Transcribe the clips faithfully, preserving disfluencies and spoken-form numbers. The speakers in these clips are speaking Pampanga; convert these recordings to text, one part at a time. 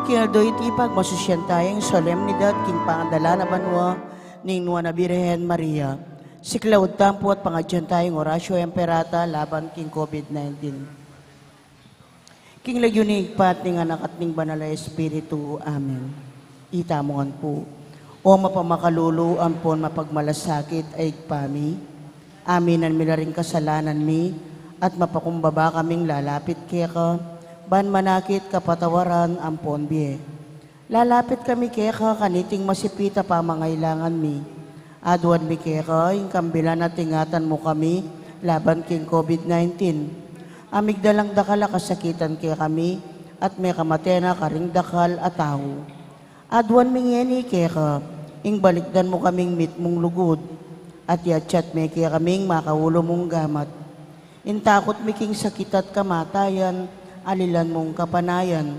King aldo iti pagmasusyan taya ing solemnidad king pangadala na banua ning Nuan a Birhen Maria. Siklaud tampu at pangadyan taya ing Oratio Imperata laban king COVID nineteen. King lagyu ning Ibpa at ning Anak at ning Banal a Espiritu. Amen. Itamu ngan pu. O mapamakalulu ampon mapagmalasakit a Ibpa mi, aminan mi la ring kasalanan mi, at mapakumbaba kaming lalapit keka, ban manakit kapatawaran ampon bie. Lalapit kami keka kaniting masipit a pamangailangan mi. Aduan mi keka ing kambilan at ingatan mu kami laban king COVID nineteen. A migdalang dakal a kasakitan kekami at mekamate na karing dakal a tau. Aduan mi ngeni keka ing balikdan mu kaming mitmung lugud at yatyat me kekami ing makaulu mung gamat. Ing takut mi king sakit at kamatayan, alilan mung kapanayan.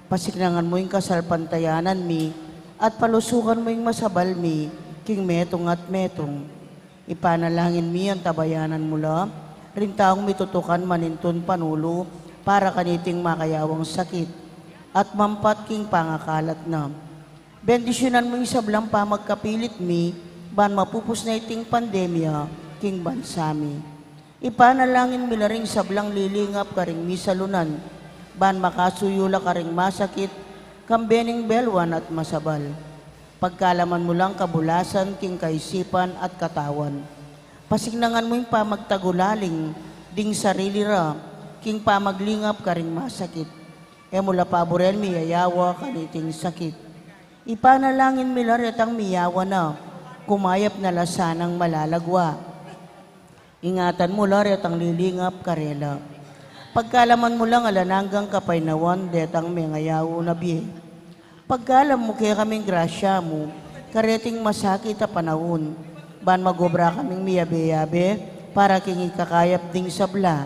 Pasiknangan mu ing kasalpantayanan mi, at palusukan mu ing masabal mi king metung at metung. Ipanalangin mi antabayanan mu la ring taung mitutukan manintun panulu para kaniting makayawang sakit at mampat king pangakalat na. Bendisyunan mu ing sablang pamagkapilit mi ban mapupus na iting pandemya king bansa mi. Ipanalangin mi la ring sablang lilingap karing misalunan, ban makasuyu la karing masakit, kambe ning belwan at masabal. Pagkalaman mu lang kabulasan king kaisipan at katawan. Pasiknangan mu ing pamagtagulaling ding sarili ra king pamaglingap karing masakit. E mu la paburen miyayawa kaniting sakit. Ipanalangin mi la retang miyawa na, kumayap na la sanang malalagwa. Ingatan mu la retang lilingap karela. Pagkalaman mu lang alang anggang kapaynawan detang mengayaw na bie. Pagkalam mu kekaming grasya mu kareting masakit a panaun, ban magobra kaming miyabe-yabe para king ikakayap ding sabla,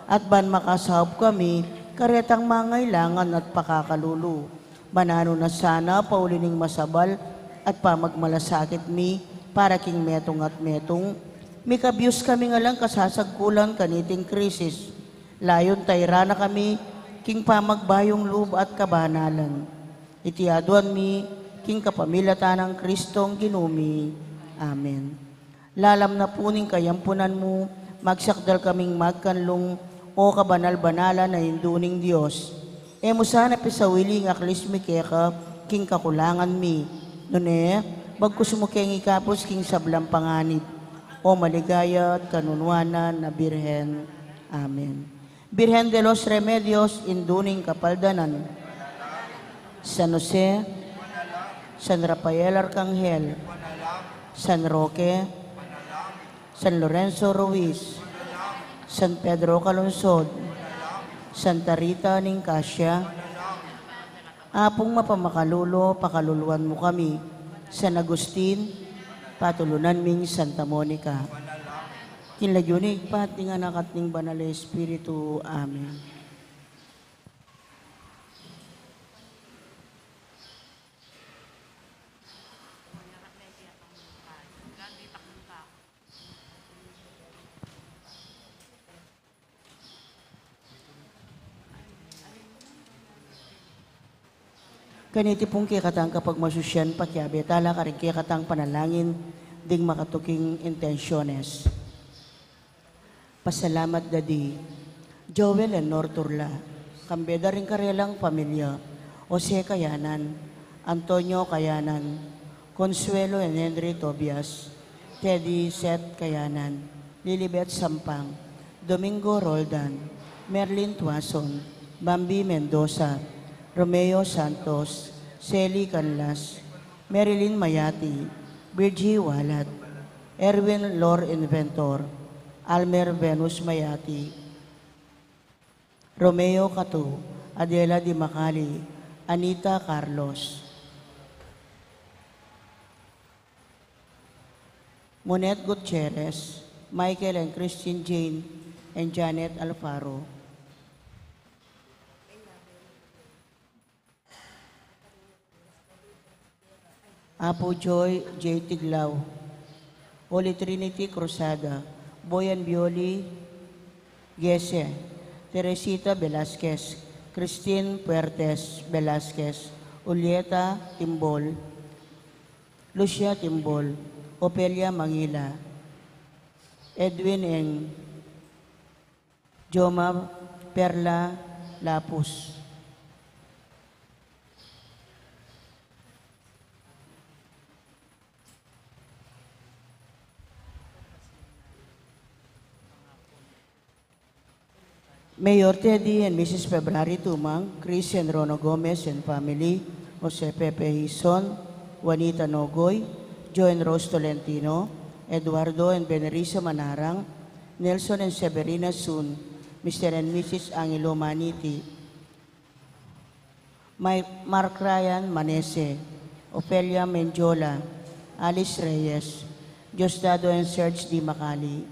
at ban makasaup kami karetang mangailangan at pakakalulu. Mananu na sana pauli ning masabal at pamagmalasakit mi para king metung at metung, mikabyus kaming alang kasasagkulan kaniting krisis. Layun tairan na kami king pamagbayung lub at kabanalan. Iti aduan mi king kapamilatan nang Kristong Ginu mi. Amen. Lalam na pu ning kayampunan mu, magsakdal kaming magkanlung, o kabanal-banalan a Indu ning Dios. E mu sana pisawili ing aklis mi keka king kakulangan mi. Nune, bagkus mu keng ikabus king sablang panganib, o maligaya at kanunuanan a Birhen. Amen. Birhen de los Remedios, Indu ning Kapaldanan, San Jose, San Rafael Arcangel, San Roque, San Lorenzo Ruiz, San Pedro Calungsod, Santa Rita ning Cascia, Apung mapamakalulu, pakaluluan mu kami. San Agustin, patulunan ming Santa Monica. King lagyu ning Ibpa, at ning Anak, at ning Banal a Espiritu. Amen. Kaniti pung kekatang kapagmasusyan, pakiabe tala karing kekatang panalangin ding makatuking intensyones. Pasalamat, Daddy. Joel Enor Turla, kambe da ring karelang pamilya, Jose Kayanan, Antonio Kayanan, Consuelo and Henry Tobias, Teddy Seth Kayanan, Lilibet Sampang, Domingo Roldan, Merlin Tuason, Bambi Mendoza, Romeo Santos, Sally Canlas, Marilyn Mayati, Virgie Walat, Erwin Lor Inventor, Almer Venus Mayati, Romeo Catu, Adela Di Macali, Anita Carlos, Monette Gutierrez, Michael and Christine Jane, and Janet Alfaro. Apu Joy J Tiglao, Holy Trinity Cruzada, Boyan Bioli Gese, Teresita Velasquez, Christine Puertes Velasquez, Julieta Timbol, Lucia Timbol, Ofelia Mangila, Edwin Eng, Joma Perla Lapus. Mayor Teddy and Missus February Tumang, Chris and Rona Gomez and family, Jose Pepe Hison, Juanita Nogoy, Joe and Rose Tolentino, Eduardo and Benrisa Manarang, Nelson and Severina Sun, Mister and Missus Angelo Maniti, Mike, Mark Ryan Manese, Ofelia Mendiola, Alice Reyes, Diosdado and Serge D. Macali,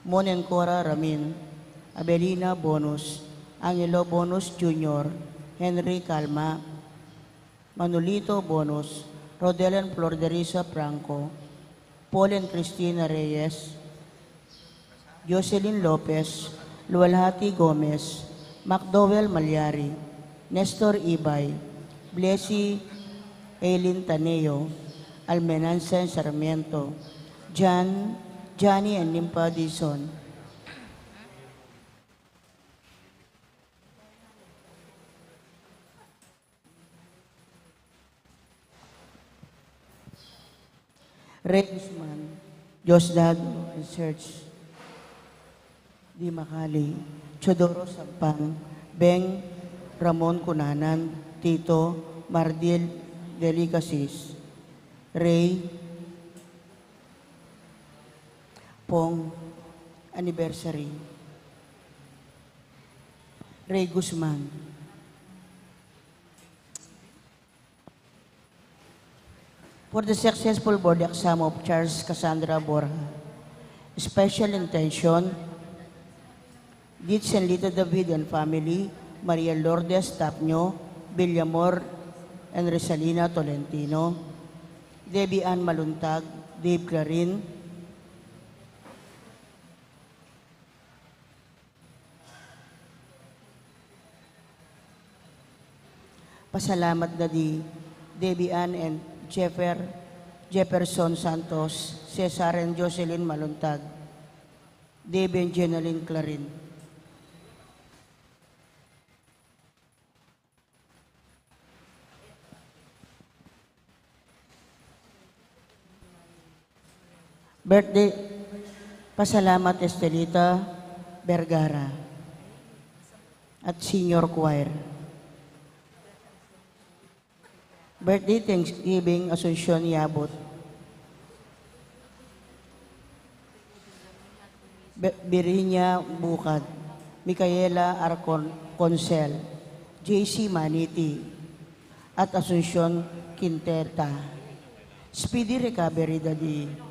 Mon and Cora Ramin, Abelina Bonus, Angelo Bonus Junior, Henry Calma, Manolito Bonus, Rodel and Flor Derisa Franco, Paul and Christina Reyes, Jocelyn Lopez, Lualhati Gomez, McDowell Malyari, Nestor Ibay, Blessy Aileen Taneo, Almenanza and Sarmiento, Jan, Johnny and Nympha Dizon, Rey Guzman, Diosdado and Serge D. Macali, Teodoro Sampang, Beng Ramon Cunanan, Tito Mardil Delicasis, Rey Pong Anniversary, Rey Guzman. For the successful board exam of Charles Cassandra Borja, special intention, Ditz and Lita David and family, Maria Lourdes Tapño, Villamor and Resalina Tolentino, Debbie Ann Maluntag, Dave Clarin, Pasalamat da di Debbie Ann and Jeffer, Jefferson Santos, Cesar and Jocelyn Maluntag, Debbie and Jenaline Clarin. Birthday, pasalamat Estelita Vergara at Senior Choir. Birthday Thanksgiving, Asuncion Yabut. Be-, Virginia Bucad, Micaela Arcon-, Concel, J C Maniti, at Asuncion Quinteta. Speedy recovery, Daddy.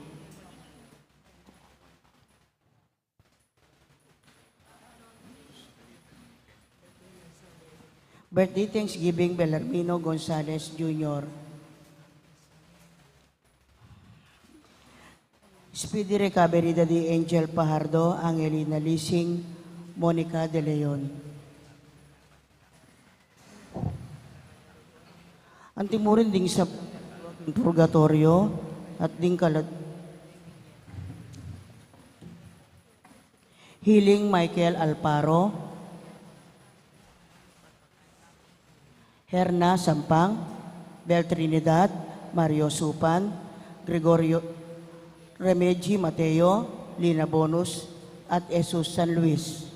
Birthday Thanksgiving, Belarmino Gonzalez Junior. Speedy recovery, Daddy Angel Pajardo, Angelina Lising, Monica De Leon. Antimurin ding sa purgatorio at ding kalad-, Healing Michael Alparo, Herna Sampang, Bel Trinidad, Mario Supan, Gregorio Remegi Mateo, Lina Bonus, at Jesus San Luis.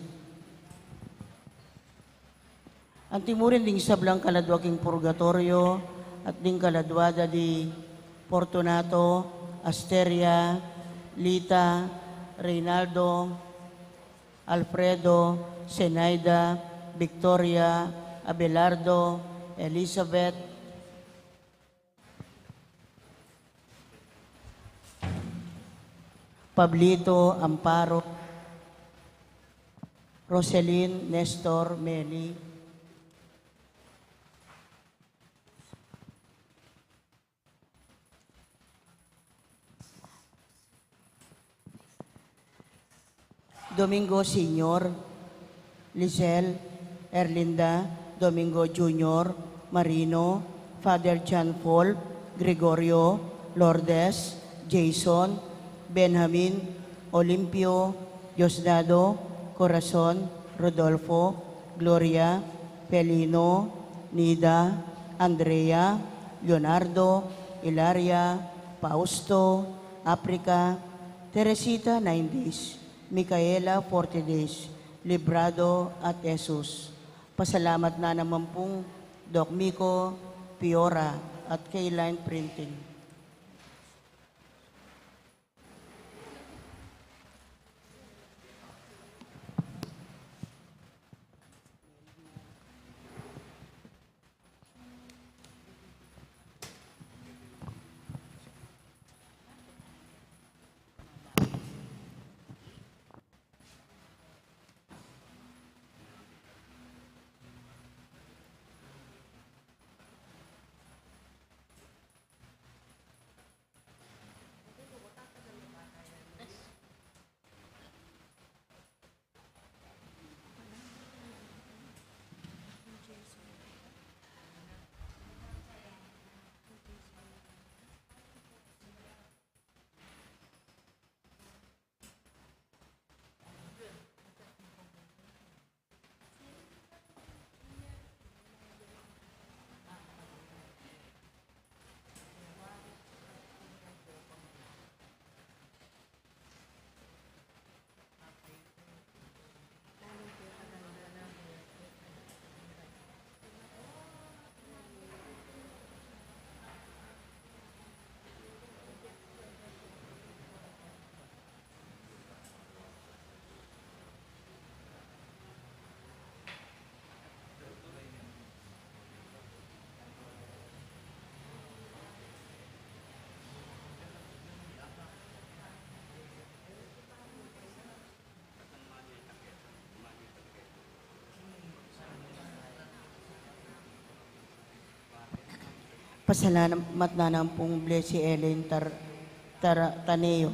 Antimurin ding sablang kaladua king purgatorio, at ding kaladua da di Fortunato, Asteria, Lita, Reynaldo, Alfredo, Zenaida, Victoria, Abelardo, Elizabeth, Pablito, Amparo, Roselyn, Nestor, Meli, Domingo Senior, Lisel, Erlinda, Domingo Junior, Marino, Father John Paul, Gregorio, Lourdes, Jason, Benjamin, Olimpio, Diosdado, Corazon, Rodolfo, Gloria, Felino, Nida, Andrea, Leonardo, Ilaria, Fausto, Africa, Teresita, nine days, Micaela, forty days, Librado, at Jesus. Pasalamat na naman pung Doc Mico, Piora, at K-Line Printing. Pasalamat na naman pung Blessy Ellen Tar-, Tar-, Taneo.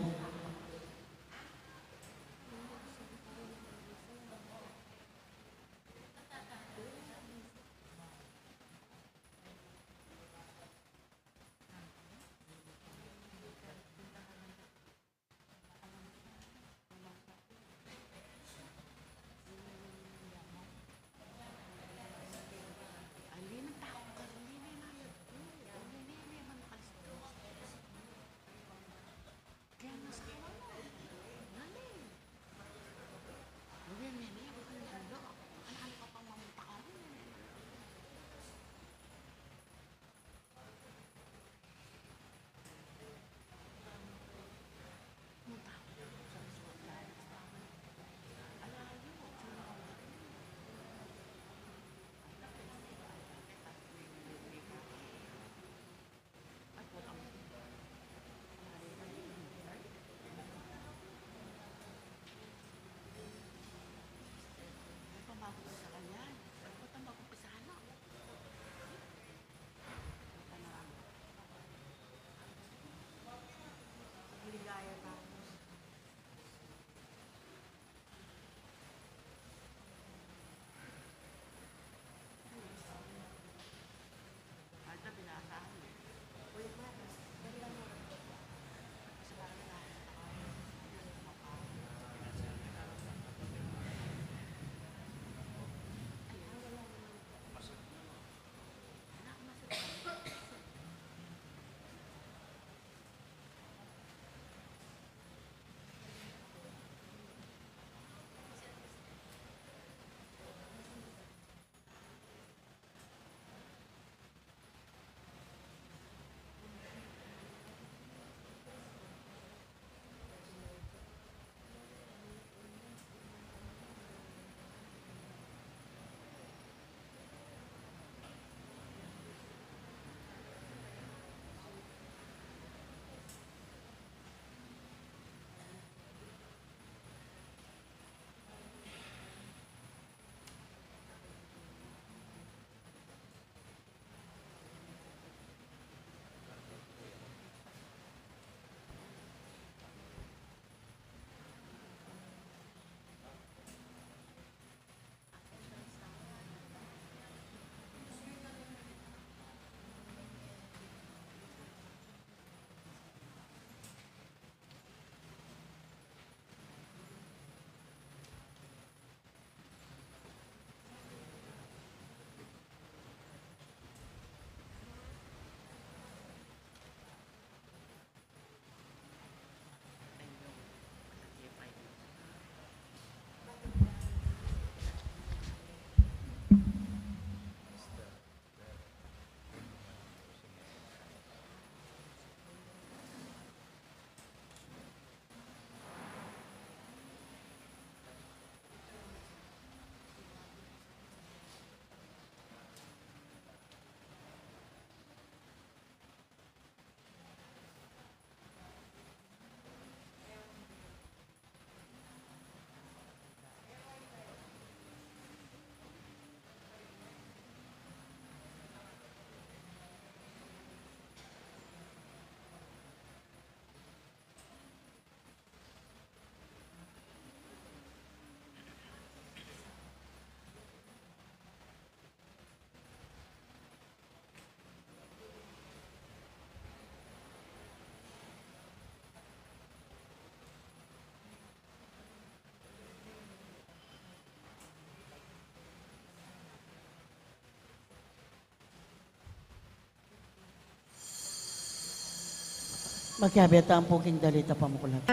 Makiabe tamu pu king dalit a pamuklat.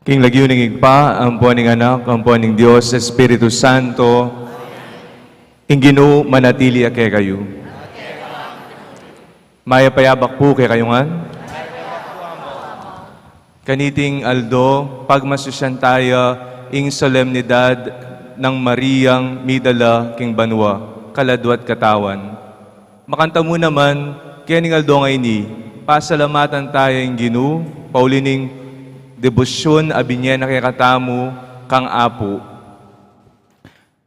King lagyu ning Ibpa, ampo ning Anak, ampo ning Dios Espiritu Santo. Ing Ginu manatili ya kekayu. Mayap a abak pu kekayu ngan. Kaniting aldo, pagmasusyan taya ing solemnidad nang Mariang midala king banua, kaladwa't katawan. Makantamu naman, kening aldo ngeni, pasalamatan taya ing Ginu, pauli ning debosyun a binie na kekatamu kang Apu.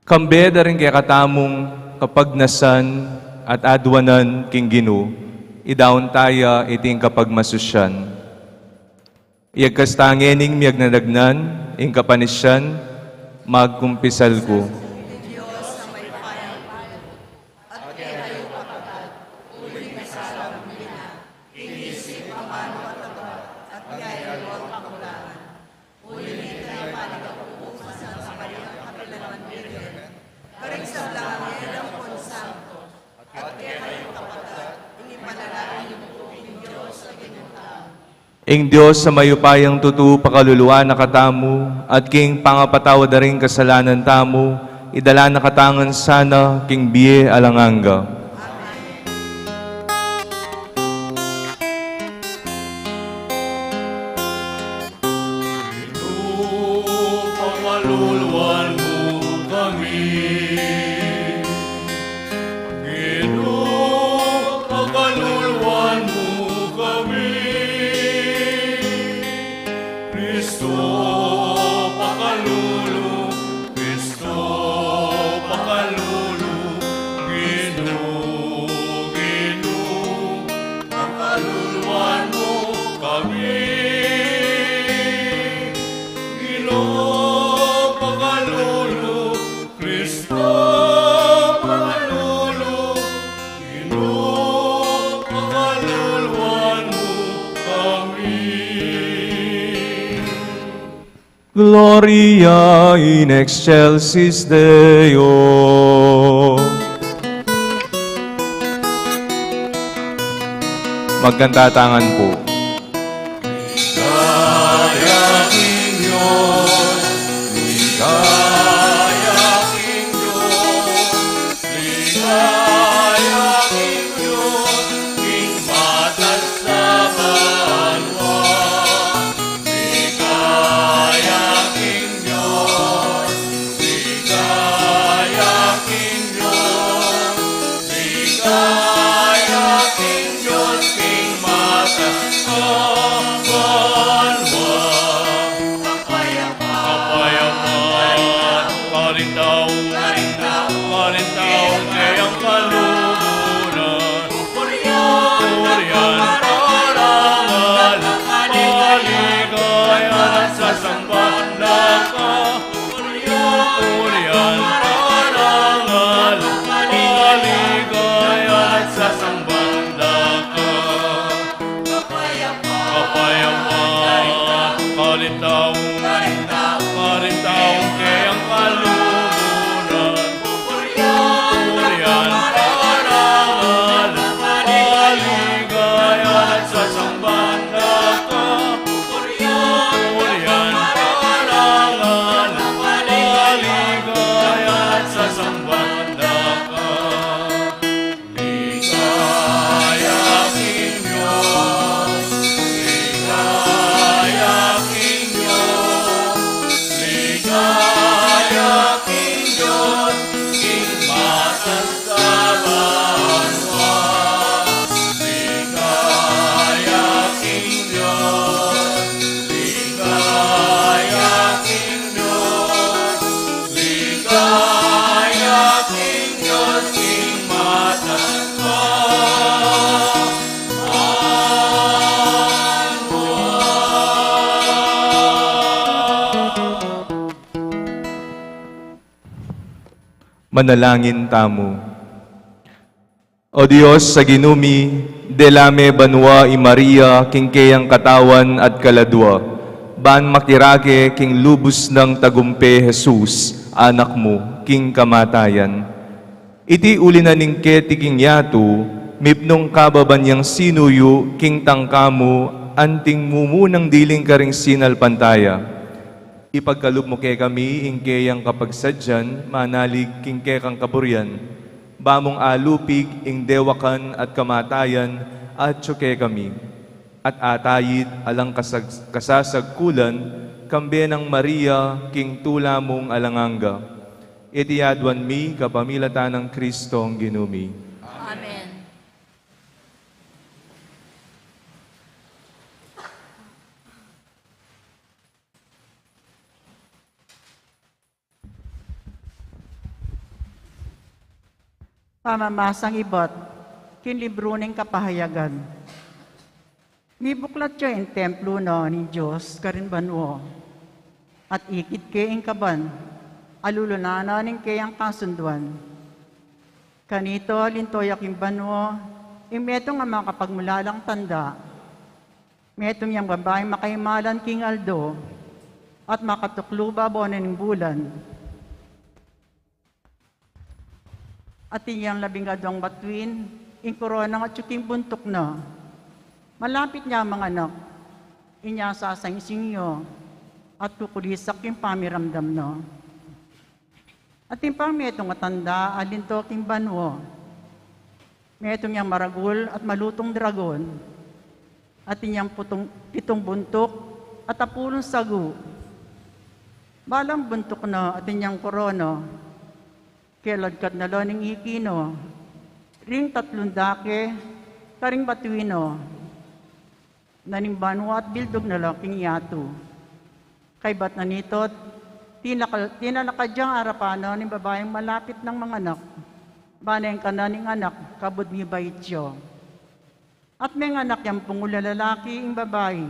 Kambe da ring kekatamung kapagnasan at aduanan king Ginu, idaun taya iting kapagmasusyan. Iyagkas ta ngening miyagnanagnan ing kapanisyan, magkumpisal ku. At kekayu, kapatad, uling misalang mi na king isip, amanu at agpat, at king lua at kakulangan. Uling ita ing panigapu ku kang Santa Maria, kapilan man Birhen, karing sablang anghel ampon santo, at kekayu, kapatad, ing ipanalangin yu pu king Dios a Ginu tamu. Ing Dios a mayupayang tutu pakaluluan na katamu, at king pangapatawad da ring kasalanan tamu, idala na katamu ngan sana king bie alang angga. Ginu, pakaluluan mu kami. Ginu, pakaluluan mu kami. Kristo, pakalulu, Kristo, pakalulu, Ginu, Ginu, pakaluluan mu kami. Ginu, pakalulu, Kristo, pakalulu, Ginu, pakaluluan mu kami. Gloria in excelsis Deo. Magkanta ta ngan pu. Ligaya king Dios, ligaya king Dios, ligaya king Dios, king matas a banua. Ligaya king Dios, ligaya king Dios, ligaya king Dios, king matas a banua. Kapayapaan, kapayapaan, karing tau, karing tau keyang kalulu na. Purian, parangalan, kaligayan at sasamban da ka. Purian, parangalan, kaligayan at sasamban da ka. Kapayapaan, karing tau, karing tau keyang kalulu na. Purian, parangalan, kaligayan at sasamban da ka. Purian, parangalan, kaligayan at sasamban da ka. Ligaya king Dios, ligaya king Dios, ligaya king Dios, king matas a banua. Ligaya king Dios, ligaya king Dios, ligaya king Dios, king matas a banua. Manalangin tamu. O Dios a Ginu mi, dela me banua i Maria king keyang katawan at kaladua, ban makirake king lubus nang tagumpe Jesus, Anak mu, king kamatayan. Iti uli na ning keti king yatu, mipnung kababan yang sinuyu king tangka mu, anting mumunang diling karing sinalpantaya. Ipagkalub mu kekami ing keyang kapagsadyan, manalig king kekang kaburian, ba mung alupig ing dewakan at kamatayan atyu kekami, at atayid alang kasag-, kasasagkulan, kambe nang Maria, king tula mung alang angga. Iti aduan mi kapamilatan nang Kristong Ginu mi. Amen. Pamamasang ibat king libru ning Kapahayagan. Mibuklat ya ing templo na ning Dios karin banua, at ikit ke ing kaban, alulunan na ning keyang kasunduan. Kanita, linto ya king banua ing metung a makapagmulalang tanda, metung yang babaing makaimalan king aldo, at makatuklu babo na ning bulan. Atin yang labing aduang batuin ing korona atyu king buntuk na. Malapit ne manganak, inya sasaingsing ya at kukulisak king pamiramdam na. Atin pang metung a tanda a linto king banua. Metung yang maragul at malutung dragon. Atin yang putung, pitung buntuk at apulung sagu. Balang buntuk na atin yang korona. Keladkad na la ning iki na ring tatlung dake karing batuin na. Naning banua at bildug na la king yatu. Kaybat na nita, tinakal-, tinalakad yang arapan na ning babaing malapit nang manganak. Bana ing kanan ning anak kabud mibait ya. At menganak yang pungul a lalaki ing babai.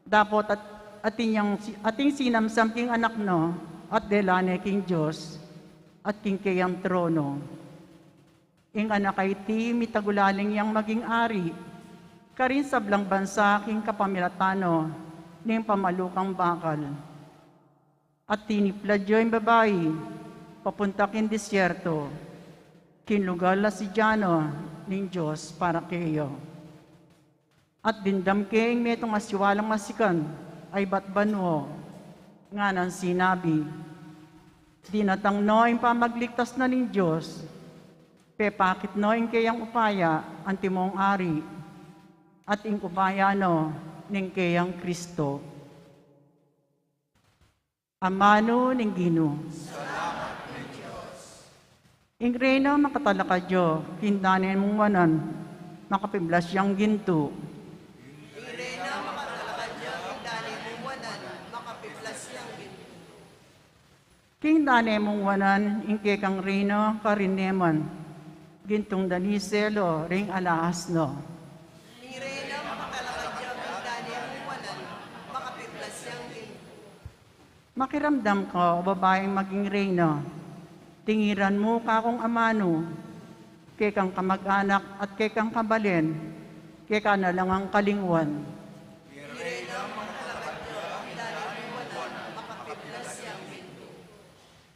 Dapot at, atin yang si-, ating sinamsam king anak na, at dela ne king Dios, at king keyang trono. Ing anak a iti mitagulaling yang maging ari karing sablang bansa king kapamilatan na ning pamalukang bakal. At tiniplad ya ing babai papunta king disyerto, king lugal a sidyan na ning Dios para keya. At dimdam ke ing metung a siwalang masikan a ibat banua, nganang sinabi, "Dinatang na ing pamagligtas na ning Dios, pepakit na ing keyang upaya antimong ari, at ing upaya na ning keyang Kristo." Amanu ning Ginu. Ing Reyna makatalakad ya king dane mung wanan, makapiblas yang gintu. Ing Reyna makatalakad ya king dane mung wanan, makapiblas yang gintu. King dane mung wanan ing kekang Reyna karin ne man, gintung danisil o ring alahas na. Ing Reyna makatalakad ya king dane mung wanan, makapiblas yang gintu. Makiramdam ka, o babaing maging reyna. Tingiran mu kakung amanu, kekang kamag-anak at kekang kabalen, keka na lang ang kalingwan.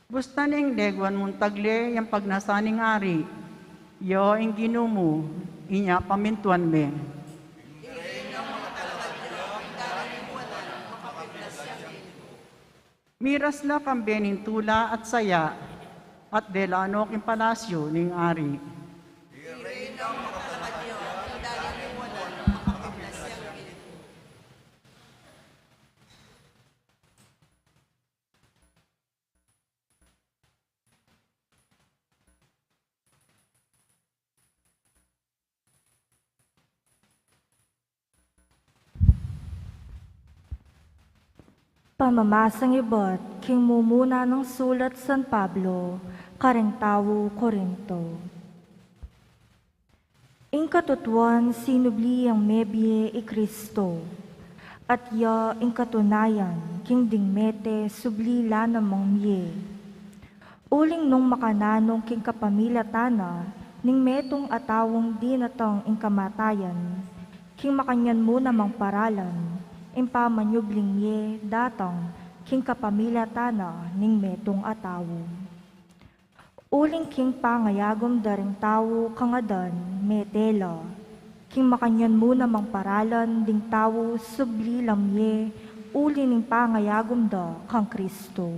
Busta neng leguan mung tagle yang pagnasan ning ari, ya ing Ginu mu, inya pamintuan me. Miras la kambe ning tula at saya, at dela no king palasyu ning ari. Pamamasang ibat king mumuna nang sulat San Pablo kareng tau Corinto. Ing katutuan sinubli yang mebie i Kristo, at ya ing katunayan king ding mete subli la namang mie. Uling nung makananu king kapamilatan na ning metung a taung dinatang ing kamatayan, king makanyan mu namang paralan, ing pamanyubling mie datang king kapamilatan na ning metung a tau. Uling king pangayagum da ring tau kang Adan, mete la, king makanyan mu namang paralan ding tau subli lang mie uli ning pangayagum da kang Kristo.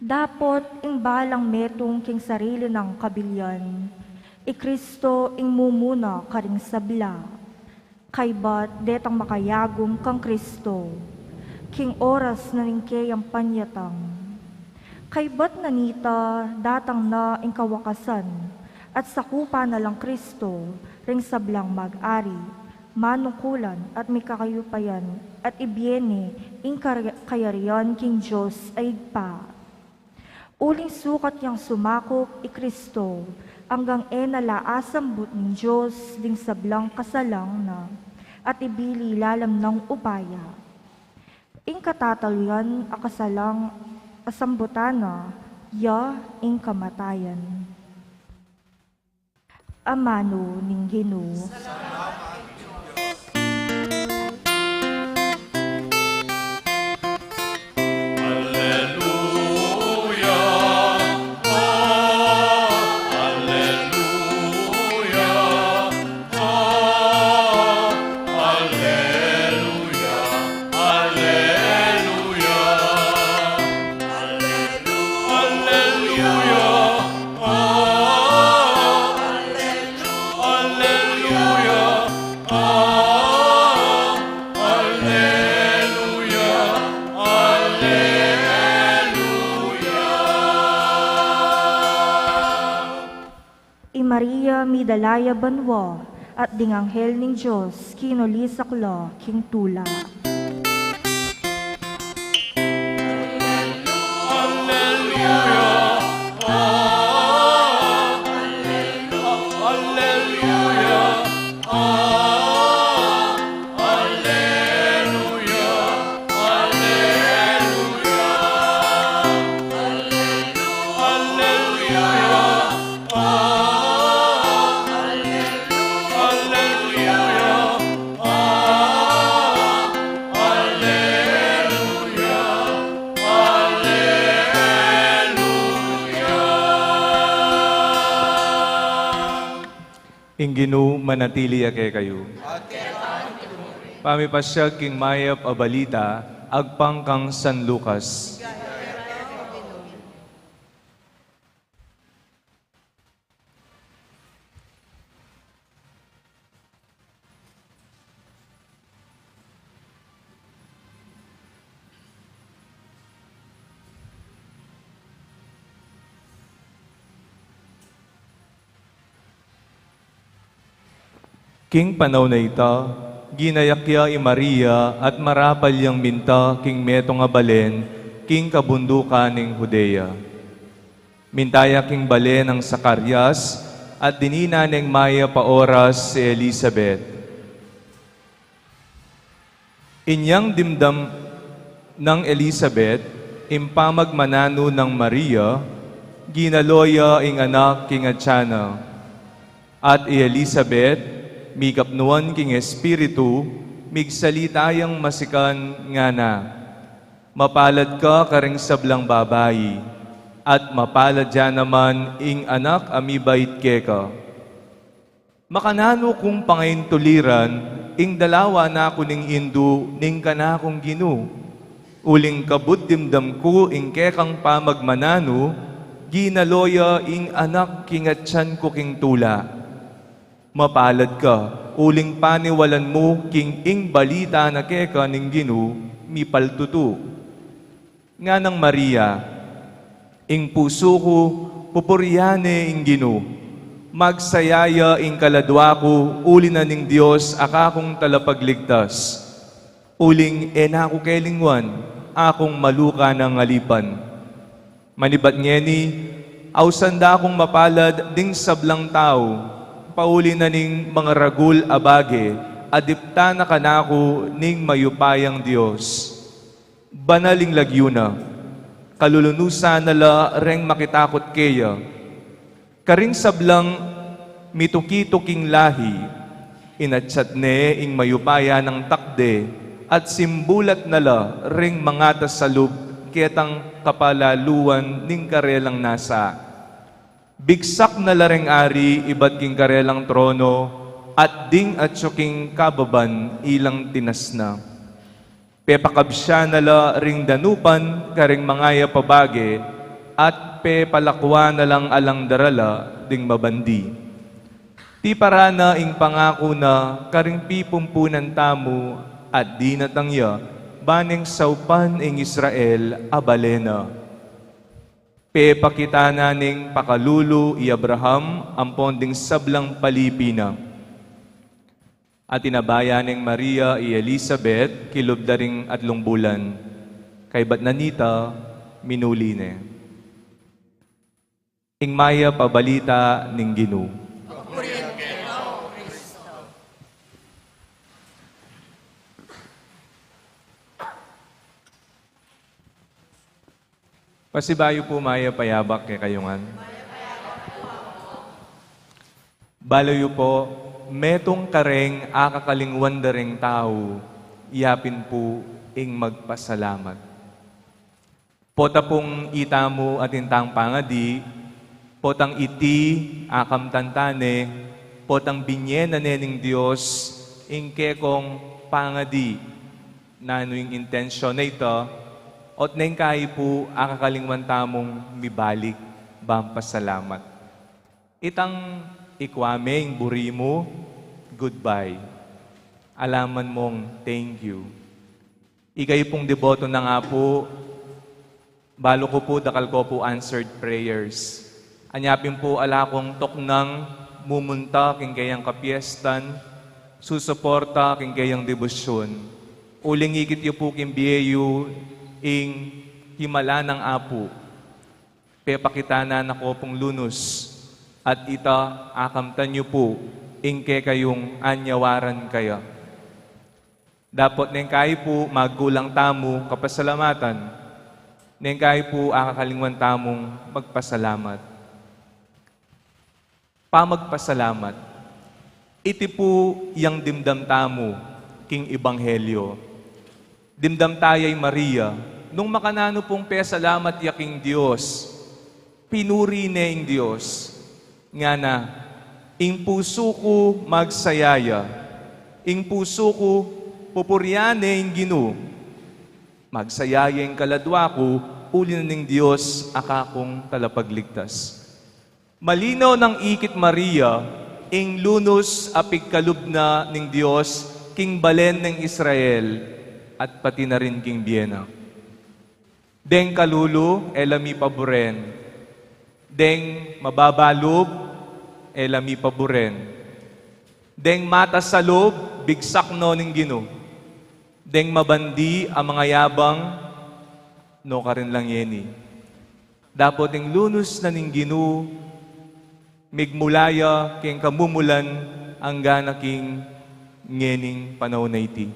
Dapot ing balang metung king sarili nang kabilian, i Kristo ing mumuna karing sabla. Kaybat detang makayagum kang Kristo king oras na ning keyang panyatang. Kaybat na nita datang na ing kawakasan, at sakupan na lang Kristo ring sablang mag-ari, manungkulan at mikakayupayan, at ibie ne ing kar-, kayarian king Dios a Ibpa. Uling sukat yang sumakup i Kristo, anggang e na la asambut ning Dios ding sablang kasalang na, at ibili lalam nang upaya. Ing katatalian a kasalang asambutan na, ya ing kamatayan. Amanu ning Ginu. Alleluia, alleluia, alleluia, alleluia. Alleluia. Ah, alleluia. Ah, alleluia. Alleluia. I Maria midala ya banua, at ding anghel ning Dios kinulisak la king tula. Alleluia. Ah, alleluia. Ah, alleluia. Alleluia. Alleluia. Ah, alleluia. Ah, alleluia. Alleluia. Ing Ginu manatili ya kekayu. Pamipasyag king mayap a balita agpang kang San Lucas. King panaun a ita, ginayak ya i Maria at marapal yang minta king metung a balen king kabundukan ning Judea. Minta ya king balen nang Zacarias, at dinina neng mayap a oras i Elisabet. Inyang dimdam nang Elisabet ing pamagmananu nang Maria, ginalo ya ing anak king atian na. At i Elisabet, mikapnuan king Espiritu, migsalita yang masikan, ngana: Mapalad ka karing sablang babai, at mapalad ya naman ing anak a mibait keka. Makananu kung pangaintuliran ing dalawa na ku ning indu ning kanakung Ginu? Uling kabud dimdam ku ing kekang pamagmananu, ginalo ya ing anak king atian ku king tula. Mapalad ka, uling paniwalan mu king ing balita na keka ning Ginu mipaltutu. Nganang Maria: Ing pusu ku, pupurian ne ing Ginu. Magsaya ya ing kaladua ku uli na ning Dios a kakung Talapagligtas. Uling e na ku kelingwan, akung maluka nang alipan. Manibat ngeni, ausan da kung mapalad ding sablang tau, pauli na ning mangaragul a bage a diptan na kanaku ning mayupayang Dios. Banal ing lagyu na, kalulunusan na la reng makitakut keya. Karing sablang mituki-tuki king lahi, inatsat ne ing mayupaya nang takde, at simbulat na la ring mangatas a lub ketang kapalaluan ning karelang nasa. Bigsak na la reng ari ibat king karelang trono, at ding atyu king kababan ilang tinasna. Pepakabsya na la ring danupan karing mangayap a bage, at pepalakwa na lang alang darala ding mabandi. Tiparan na ing pangaku na karing pipumpunan tamu at dinatang ya, ba neng saupan ing Israel a bale na. Pepakita na ning pakalulu i Abraham ampon ding sablang palipi na. At inabaya neng Maria i Elizabeth, kilub da ring atlung bulan. Kaybat na nita, minuli ne. Ing mayap a balita ning Ginu. Pasibayu pu, mayap a yabak kekayu ngan. Balu yu pu, metung kareng akakalingwan da ring tau, ya pin pu ing magpasalamat. Pota pung itamu atin tang pangadi, potang iti akamtan ta ne, potang binye na ne ning Dios ing kekong pangadi, nanu ing intensyon na ita, ot neng kayi pu akakalingwan tamung mibalik bang pasalamat. Itang ikwa me ing buri mu, goodbye. Alaman mung thank you. Ikayu pung deboto nang Apu, balu ku pu dakal ko pu answered prayers. Anya pin pu ala kung tuknang mumunta king keyang kapiestan, susuporta king keyang debosyon. Uling ikit yu pu king bie yu ing himala nang Apu. Pepakita na na ko pung lunus, at ita akamtan yu pu ing kekayung anyawaran kaya. Dapot neng kayi pu magkulang tamu kapasalamatan, neng kayi pu akakalingwan tamung magpasalamat. Pamagpasalamat. Iti pu yang dimdam tamu king ebanghelyo. Dimdam ta ya i Maria, nung makananu pung pesalamat ya king Dios, pinuri ne ing Dios. Ngana, ing pusu ku magsaya ya, ing pusu ku pupurian ne ing Ginu. Magsaya ya ing kaladwa ku, uli na ning Dios a kakung talapagligtas. Malinaw nang ikit Maria ing lunus a pigkalub na ning Dios king balen ning Israel at pati na rin king bie na. Deng kalulu e la mipaburen, deng mababa lub e la mipaburen, deng matas a lub bigsak no ning Ginu, deng mabandi a mangayabang no karin lang yeni. Dapot ing lunus na ning Ginu, migmula ya king kamumulan angga na king ngening panaun a iti.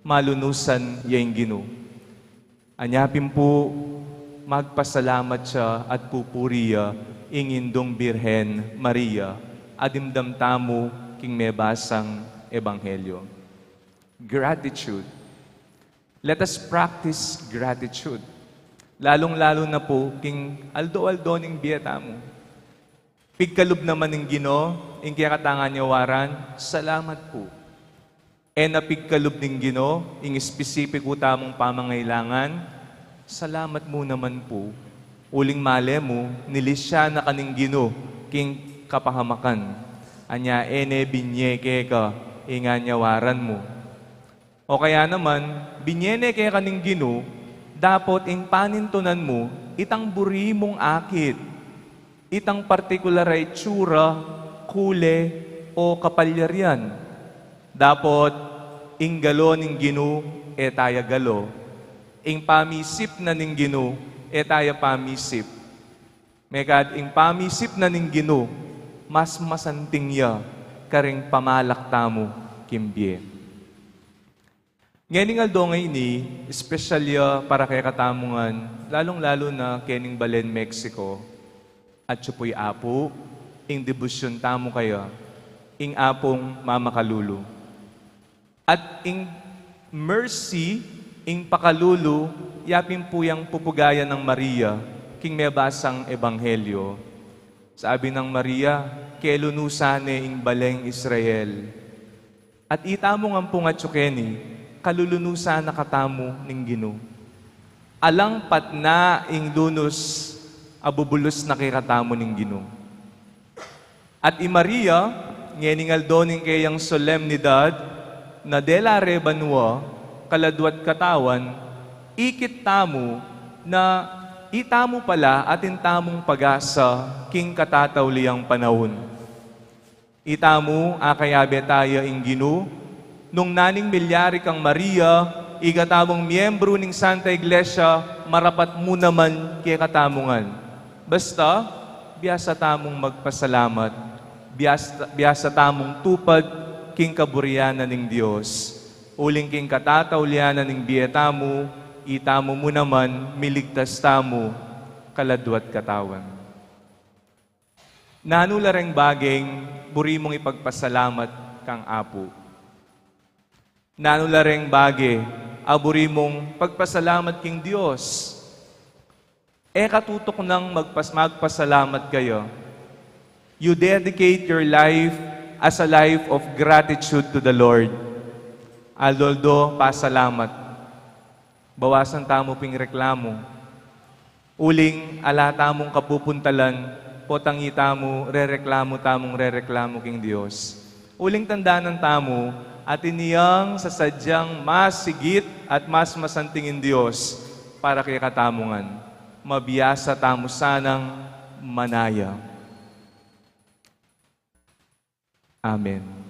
Malunusan ya ing Ginu. Anya pin pu, magpasalamat ya at pupuri ya ing Indung Birhen Maria a dimdam tamu king mebasang ebanghelyo. Gratitude. Let us practice gratitude. Lalung-lalu na pu king aldo-aldo ning bie tamu. Pigkalub naman ning Ginu ing kekatang anyawaran, salamat pu. E na pigkalub ning Ginu ing espesipiku tamung pamangailangan, salamat mu naman pu. Uling male mu, nilisya na ka ning Ginu king kapahamakan, anya e ne binye keka ing anyawaran mu. O kaya naman, binye ne keka ning Ginu, dapot ing panintunan mu, itang buri mung akit, itang partikular a itsura, kule, o kapalyarian. Dapot ing galo ning Ginu e taya galo, ing pamisip na ning Ginu e taya pamisip. Mekad ing pamisip na ning Ginu, mas masanting ya karing pamalak tamu king bie. Ngening aldo ngeni, espesyal ya para kekatamu ngan, lalung-lalu na kening balen Mexico. At atsu pu'y Apu, ing debosyon tamu kaya, ing Apung mamakalulu. At ing mercy, ing pakalulu, ya pin pu yang pupugayan nang Maria king mebasang ebanghelyo. Sabi nang Maria, kelunusan ne ing baleng Israel. At itamu ngan pung atsu keni, kalulunusan na katamu ning Ginu. Alang patna ing lunus a bubulus na kekatamu ning Ginu. At i Maria, ngening aldo ning keyang solemnidad, na dela re banua, kaladwa't katawan, ikit tamu na itamu pala atin tamung pag-asa king katatauliang panaun. Itamu, akayabe taya ing Ginu, nung naning milyari kang Maria, ika tamung miyembru ning Santa Iglesia, marapat mu naman kekatamu ngan. Basta, biasa tamung magpasalamat, biasa, biasa tamung tupad king kaburian na ning Dios. Uling king katataulian na ning bie tamu, itamu mu naman miligtas tamu kaladwa't katawan. Nanu la reng bageng buri mung ipagpasalamat kang Apu? Nanu la reng bage a buri mung pagpasalamat king Dios? E ka tutuknang magpas-, magpasalamat kaya. You dedicate your life as a life of gratitude to the Lord. Aldo-aldo, pasalamat. Bawasan tamu ping reklamu. Uling ala tamung kapupuntalan, potang itamu, rereklamu tamung rereklamu king Dios. Uling tandanan tamu, atin yang sasadyang mas sigit at mas masanting ing Dios para kekatamu ngan. Mabiasa tamu sanang manaya. Amen.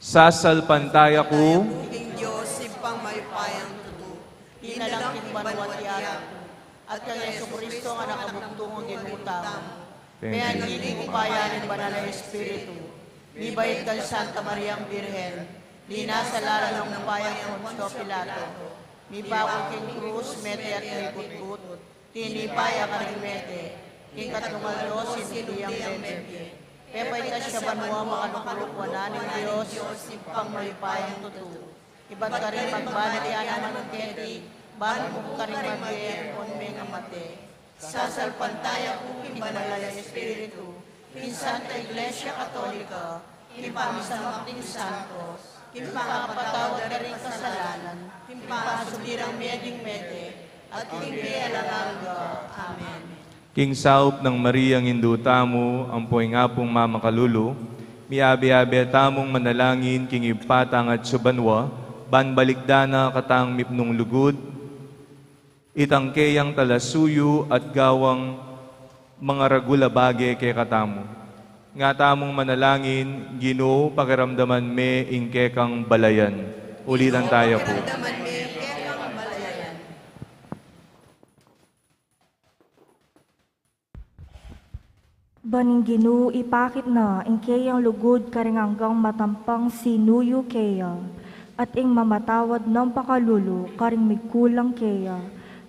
Sasalpantaya ku king Dios, Ibpang mayupayang tutu, linalang king banua't yatu, at kang Jesucristo a Anak a bugtung a Ginu tamu, penagili ning upaya ning Banal a Espiritu, mibait kang Santa Mariang Birhen, linasa lalam ning upaya nang Poncio Pilato, mibakul king krus, mete at migutgut, tinipa ya karing mete, king katlung aldo sinubli yang mebie. Pepaitas ya banua, makaluklok wanan ning Dios, Ibpang mayupayang tutu. Ibat karin magbalik ya naman keti, ban mukut karing mabie ampon mengamate. Sasalpantaya ku king Banal a Espiritu, king Santa Iglesia Katolika, king pamisamak ding santos, king pangapatawad da ring kasalanan, king pangasubli rang mie ding mete, at king bie alang angga. Amen. King saup nang Mariang Indu tamu, ampo ing Apung mamakalulu, miabe-abe tamung manalangin king Ibpa tang atsu banua, ban balikdan na katang mipnung lugud, itang keyang talasuyu at gawang mangaragul a bage kekatamu. Nga tamung manalangin, Ginu, pakiramdaman me ing kekang balayan. Ulitan taya pu. Pakiramdaman me ing kekang balayan. Ban ing Ginu ipakit na ing keyang lugud karing anggang matampang sinuyu keya, at ing mamatawad nang pakalulu karing migkulang keya,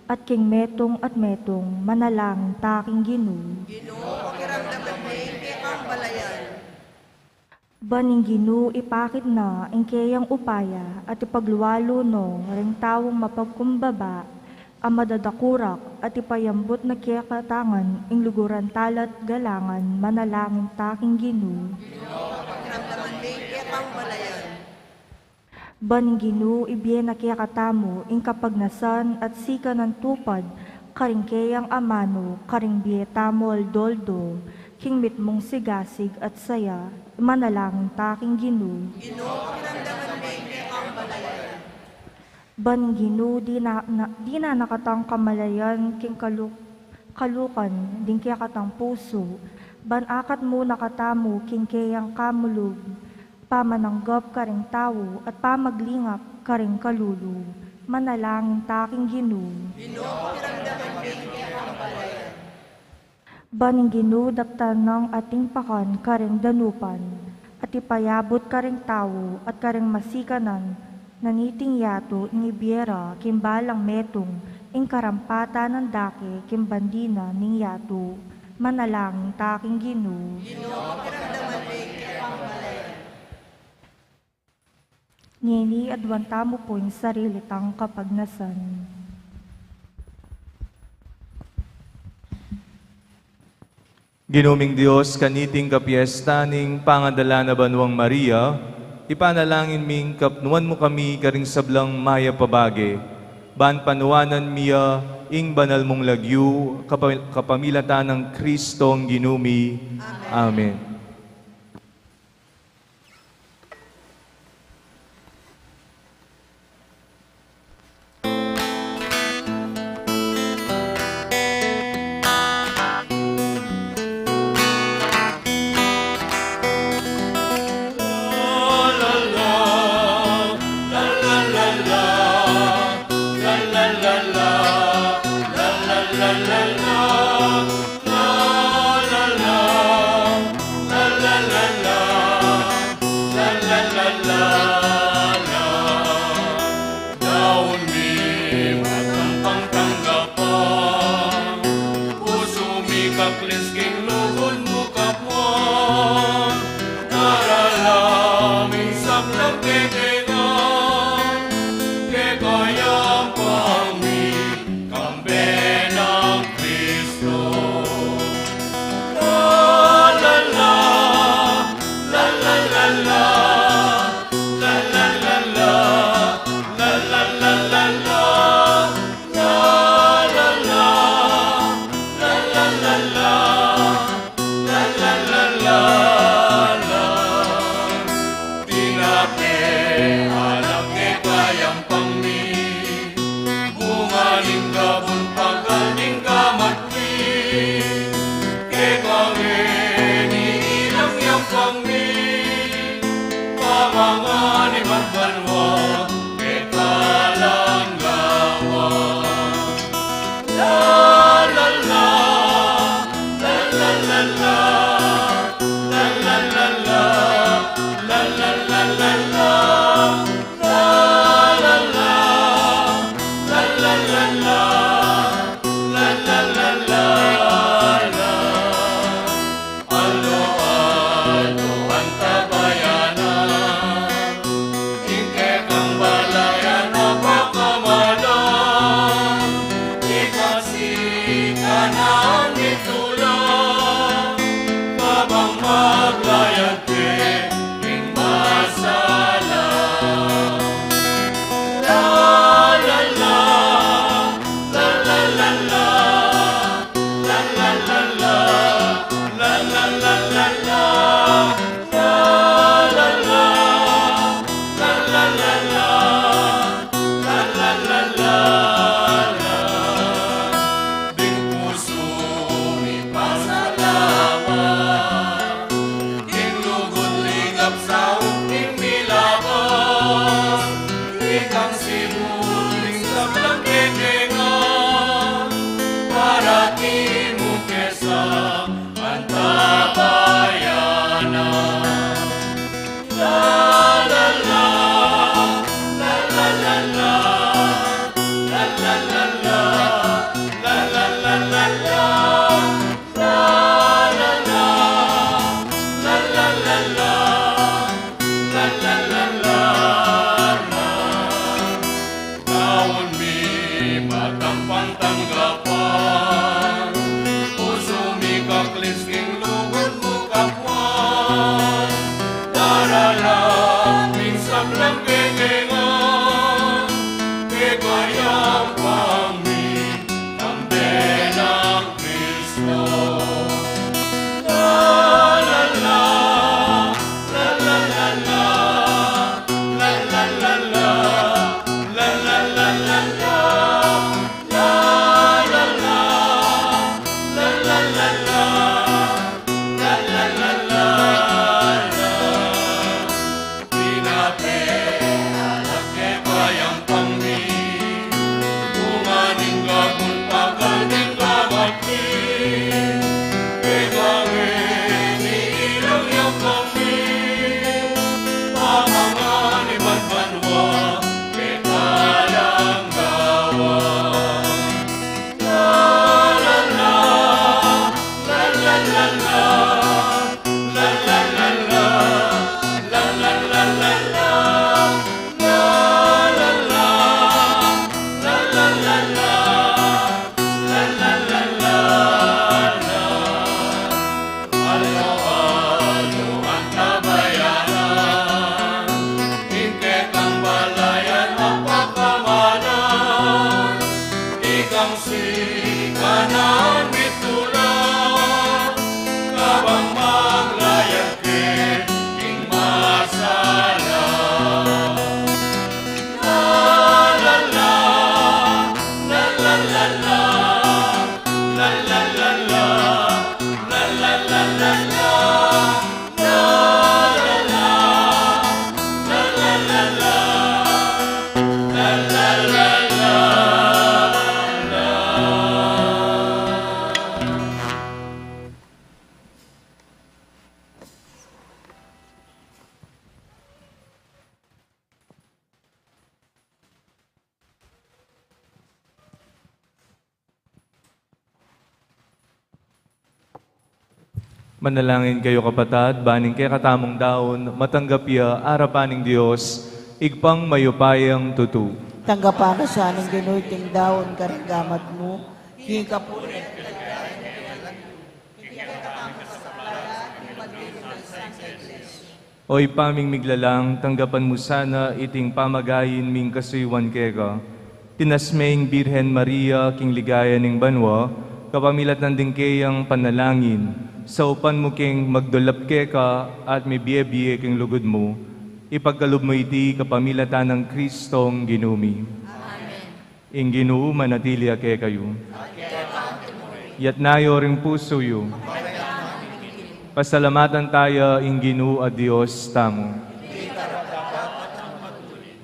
at king metung at metung, manalangin ta king Ginu. Ginu, pakiramdaman me ing kekang balayan. Ban ing Ginu ipakit na ing keyang upaya at ipaglualu no ring taung mapagkumbaba a madadakurak at ipayambut na kekatamu ngan ing luguran tala't galangan, manalangin ta king Ginu. Ginu, pakiramdaman me ing kekang balayan. Ban ing Ginu ibie na kekatamu ing kapagnasan at sikanan tupad karing keyang amanu karing bie tamu aldo-aldo, king mitmung sigasig at saya, manalangin ta king Ginu. Ginu, pakiramdaman me ing kekang balayan. Ban ing Ginu dina, na, dina na katang kamalayan king kalu-, kalukan ding kekatang pusu, ban akat mu na katamu king keyang kamulug, pamananggap karing tau at pamaglingap karing kalulu, manalangin ta king Ginu. Ginu, pakiramdaman me ing kekang balayan. Ban ing Ginu daptan nang ating pakan karing danupan, at ipayabut karing tau at karing masikanan na niting yatu ing ibie ra king balang metung ing karampatan nang dake king bandi na ning yatu, manalangin ta king Ginu. Ginu, pakiramdaman me ing kekang balayan. Ngeni aduan tamu pu ing sarili tang kapagnasan. Ginu ming Dios, kaniting kapiestan ning pangadala na banwang Maria, ipanalangin ming kapnuan mu kami karing sablang mayap a bage, ban panuanan mi ya ing banal mung lagyu, kapa-, kapamilatan nang Kristong Ginu mi. Amen. Daun mi matang pangtanggapan, pusu mi kaklis king lugud mu kapwa. Daralan mi ing sablang kekailangan, kekaya pang mi kambe nang Kristo. La, la, la, la, la, la, la. La, la, la, la, la, la, la, la, la. La, la, la, la, la, la, la, la. La, la, la, la, la. Pinake anak kekayang pang mi, bunga ning gabun pagal ning gamat mi. Keka ngeni ilang yang pang mi, pamangan ibat banua, keka lang gawa. La, la, la, la, la, la, la. Aldo-aldo antabayanan, ing kekang Manalangin kayu, kapatad, ban ing kekatamung daun matanggap ya arapan ning Dios, Ibpang mayupayang tutu. Tanggapan na sa ning Ginu iting daun karing gamat mu, king kapurian at kaligayan ning Dios. O Ibpa ming miglalang, tanggapan mu sana iting pamagayin ming kasuyuan keka. Tinasme ing Birhen Maria king ligaya ning banua, kapamilatan ding keyang panalangin, saupan mu keng magdulap keka at mibie-bie king lugud mu. Ipagkalub mu iti kapamilatan nang Kristong Ginu mi. Amen. Ing Ginu manatili ya kekayu. Yatna yu ring pusu yu. Pasalamatan taya ing Ginu a Dios tamu.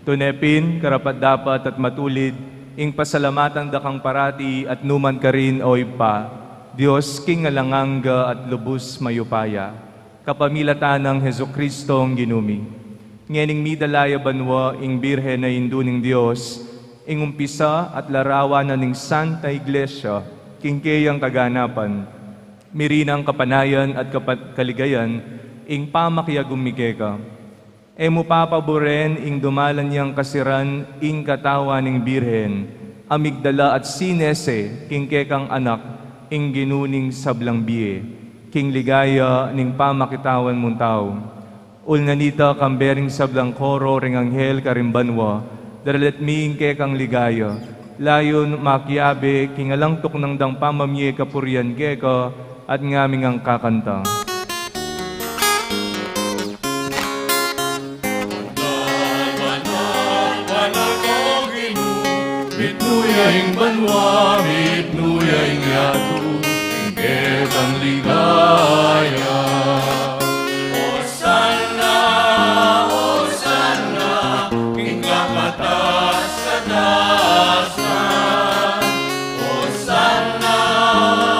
Tune pin, karapat-dapat at matulid, ing pasalamatan da kang parati at numan karin, o Ibpa, Dios king alang angga at lubus mayupaya, kapamilatan nang Jesucristong Ginu mi. Ngening midala ya banua ing Birhen a Indu ning Dios, ing umpisa at larawan na ning Santa Iglesia, king keyang kaganapan, mirinang kapanayan at kapat-, kaligayan, ing pamakiagum mi keka. E mu papaburen ing dumalan yang kasiran ing katawan ning Birhen, a migdala at sinese king kekang anak, ing Ginu ning sablang bie, king ligaya ning pamakitawan mung tau. Ulnan ita kambe ring sablang koro ring anghel karing banua, daralit mi ing kekang ligaya, layun makiabe king alang tuknang dang pamamie kapurian keka, at ngaming angkakanta. Mitmu ya ing banua, mitmu ya ing yatu, ing kekang ligaya. Hosanna, Hosanna, king kakatas-katasan. Hosanna,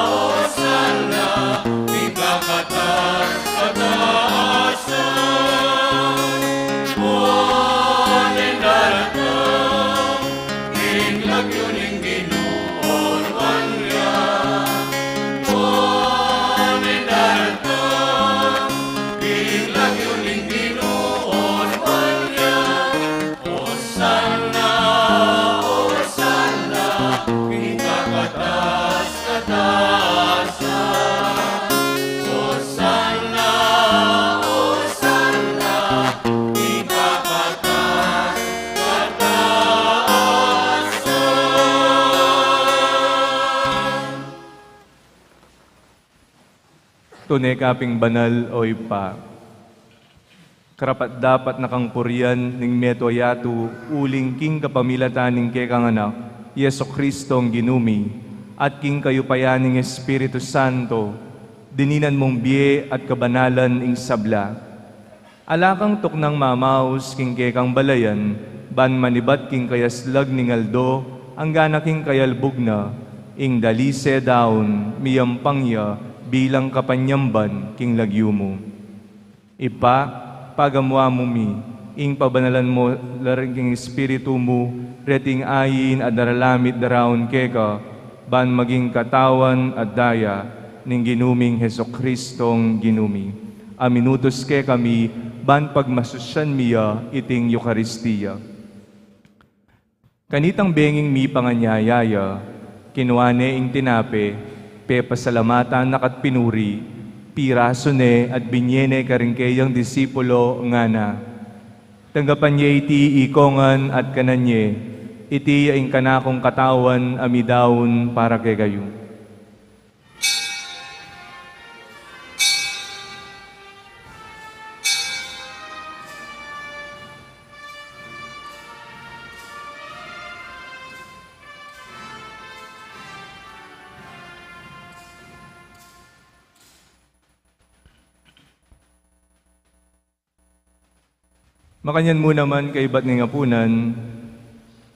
Hosanna, king kakatas-katasan. Buen ing daratang, ing lagyu ning Ginu onuan ya. Buen ing daratang, ing lagyu ning Ginu onuan ya. Hosanna, Hosanna, king kakatas-katasan. Hosanna, Hosanna, king kakatas-katasan. Tune ka pin banal, o Ibpa. Karapat-dapat na kang purian ning meto a yatu, uling king kapamilatan ning kekang Anak, Jesucristong Ginu mi, at king kayupayan ning Espiritu Santo, dininan mung bie at kabanalan ing sabla. Ala kang tuknang mamaus king kekang balayan, ban manibat king kayaslag ning aldo, anggana king kayalbug na, ing dalise daun, miyampang ya, bilang kapanyamban king lagyu mu. Ibpa, pagamuan mu mi, ing pabanalan mu la ring king Espiritu mu, reting ain a daralan mi at daraun keka, ban maging katawan at daya ning Ginu ming Jesucristong Ginu mi, a minutus kekami, ban pagmasusyan mi ya iting Eukaristia. Kanitang benging mipanganyaya ya, kinua ne ing tinape, pepasalamatan na ka't pinuri, pirasu ne at binie ne karing keyang disipulo, ngana: Tanggapan ye iti ikongan at kanan ye, iti ya ing kanakung katawan a midaun para kekayu. Makanyan mu naman kaibat ning apunan,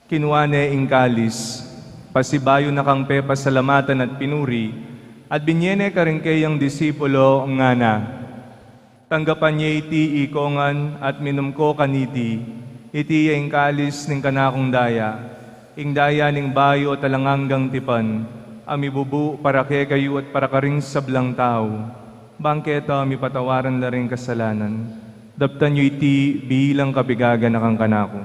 kinua ne ing kalis, pasibayu na kang pepasalamatan at pinuri, at binie ne karing keyang disipulo, ngana: Tanggapan ye iti ikongan at minum ko kaniti, iti ya ing kalis ning kanakung daya, ing daya ning bayu at alang anggang tipan, a mibubu para kekayu at para karing sablang tau. Bang keta mipatawaran la ring kasalanan, daptan yu iti bilang kapigaganakan kanaku.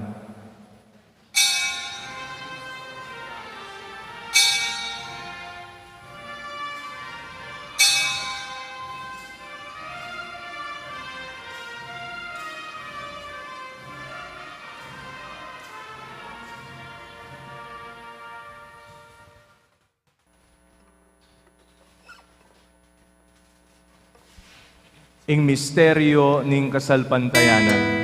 Ing misteryo ning kasalpantayanan.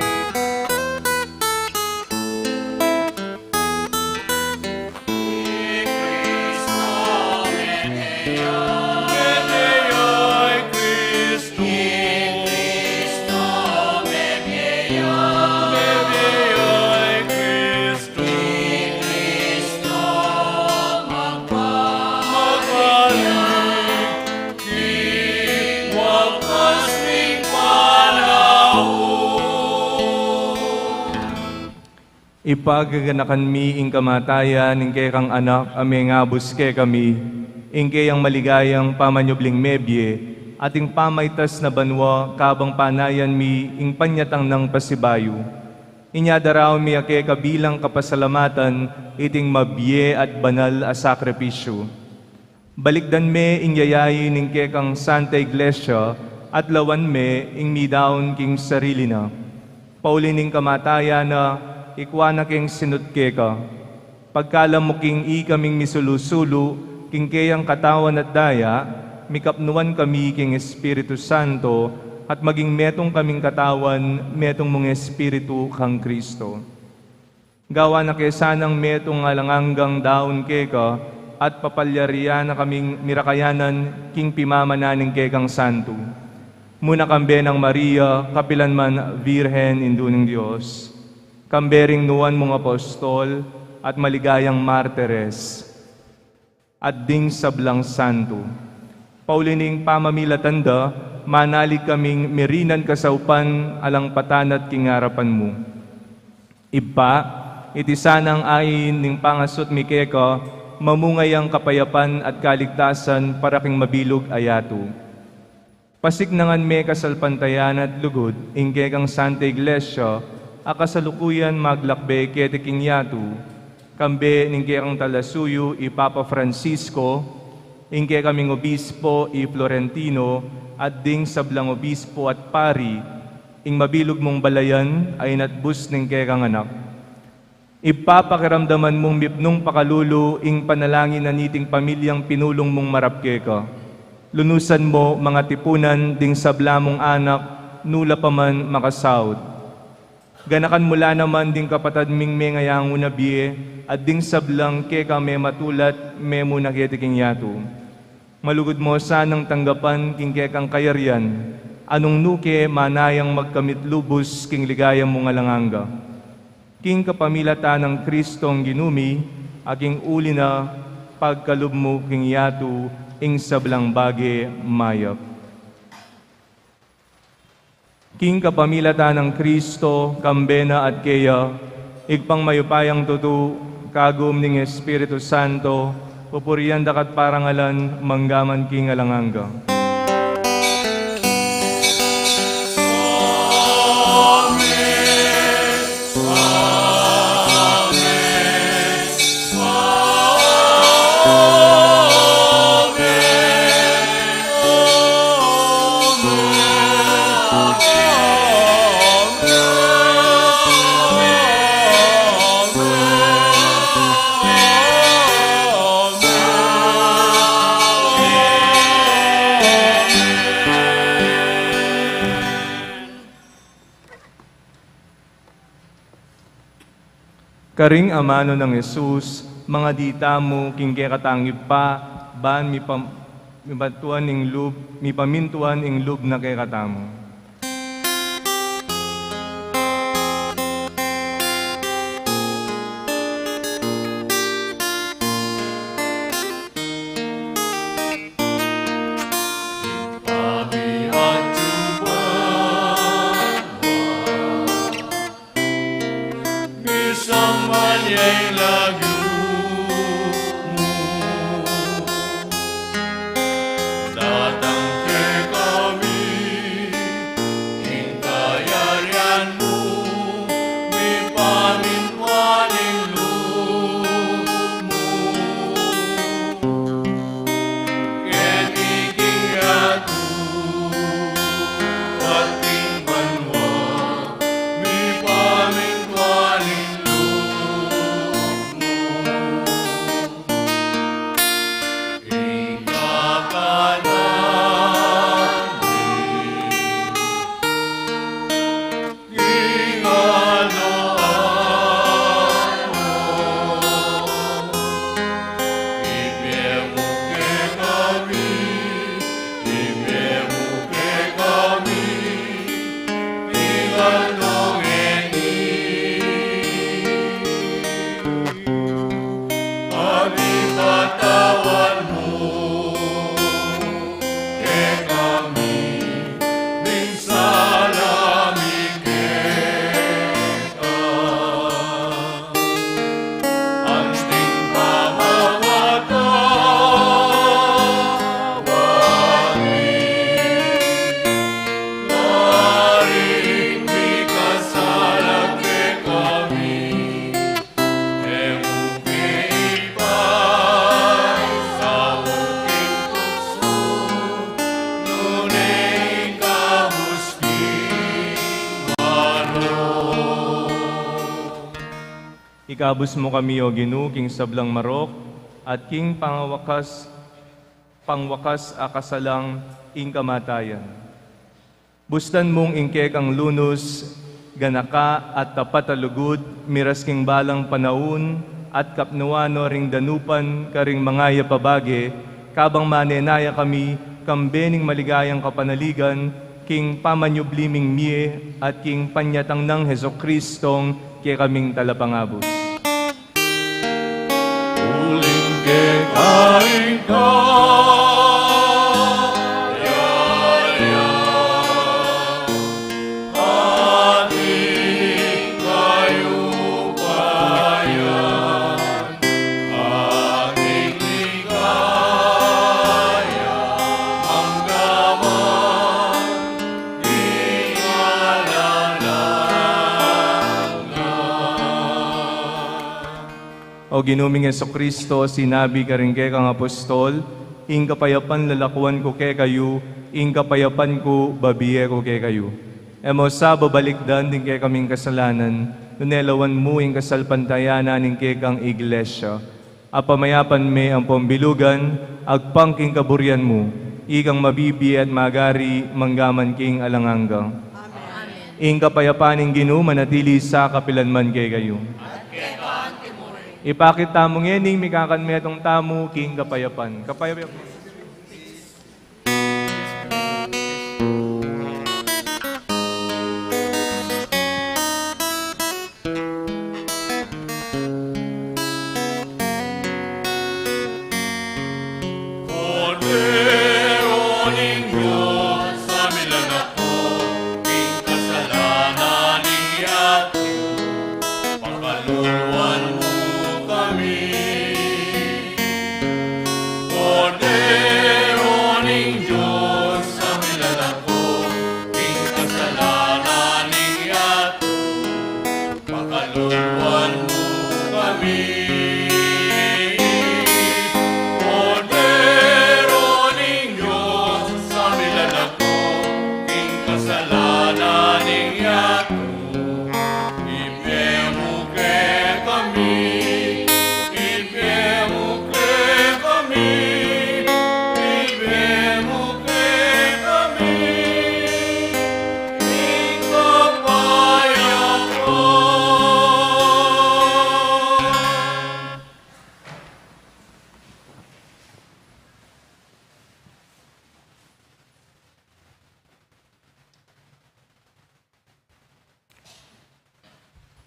Ibpa, gaganakan mi ing kamatayan ning kekang Anak a mengabus kekami, ing keyang maligayang pamanyubling mebie, at ing pamaitas na banua kabang panayan mi ing panyatang nang pasibayu. Inya daraun mi a keka bilang kapasalamatan iting mabie at banal a sakripisyu. Balikdan me ing yayain ning kekang Santa Iglesia at lawan me ing midaun king sarili na. Pauli ning kamatayan na, ikua na keng sinut keka. Pagkalam mu king ikaming misulu-sulu king keyang katawan at daya, mikapnuan kami king Espiritu Santo, at maging metung kaming katawan, metung mung Espiritu kang Kristo. Gawan na ke sanang metung alang anggang daun keka, at papalyarian na kaming mirakayanan king pimamana ning kekang santu. Muna kambe nang Maria, kapilan man Virgen, Indu ning Dios, kambe ring nuan mung apostol at maligayang martires, at ding sablang santu. Pauli ning pamamilatan da, manalig kaming mirinan kasaupan alang patanat king arapan mu. Ibpa, iti sanang ain ning pangasut mi keka, mamunga yang kapayapan at kaligtasan para king mabilug a yatu. Pasiknangan me kasalpantayanan at lugud ing kekang Santa Iglesia a kasalukuyan maglakbe keti king yatu, kambe ning kekang talasuyu i Papa Francisco, ing kekaming obispo i Florentino, at ding sablang obispo at pari, ing mabilug mung balayan a inatbus ning kekang Anak. Ibpa, pakiramdaman mung mipnung pakalulu ing panalangin na niting pamilyang pinulung mung marap keka. Lunusan mu mangatipunan ding sabla mung anak, nu la pa man makasaut. Ganakan mu la naman ding kapatad ming mengayangu na bie, at ding sablang keka mematulat, memuna keti king yatu. Malugud mu sanang tanggapan king kekang kayarian, a nung nu ke manayang magkamit lubus king ligaya mung alang angga. King kapamilatan nang Kristong Ginu mi, a king uli na pagkalub mu king yatu ing sablang bage mayap. King kapamilatan nang Kristo, kambe na at keya, Ibpang mayupayang tutu, kagum ning Espiritu Santo, pupurian da ka at parangalan, mangga man king alang angga. Karing amanu nang Jesus, mangadi tamu king kekatang Ibpa, ban mipam-, mipamintuan ing lub, mipamintuan ing lub na kekatamu. Misamban ya ing lagyu mu. Datang kekami Ikabus mu kami, O Ginu, king sablang marok, at king pangwakas, pangwakas a kasalang ing kamatayan. Bustan mung ing kekang lunus, ganaka at tapat a lugud, miras king balang panaun, at kapnuan no ring danupan karing mangayap a bage, kabang manenaya kami, kambe ning maligayang kapanaligan, king pamanyubli ming mie, at king panyatang nang Jesucristong kekaming talapangabus. Uling keka ing kayarian, at ing kayupayan, at ing ligaya, mangga man king alang angga. O Ginu ming Jesucristo, sinabi karing kekang apostol, "Ing kapayapan lalakuan ku kekayu, ing kapayapan ku babie ku kekayu." E mu sa babalikdan ding kekaming kasalanan, nune lawan mu ing kasalpantayanan ning kekang Iglesia. Apamayapan me ampong bilugan, agpang king kaburian mu, ikang mabibie at magari mangga man king alang angga. Amen. Ing kapayapan ning Ginu manatili sa kapilan man kekayu. Ipakit tamu ngening mikakanmetung tamu king kapayapan. Kapayapan. Kordero ning Dios, a milalako king kasalanan ning yatu, pakaluluan mu kami. Kordero ning Dios, a milalako king kasalanan ning yatu, pakaluluan mu kami. Kordero ning Dios, a milalako king kasalanan ning yatu, ibie mu kekami, ibie mu kekami, ibie mu kekami ing kapayapan.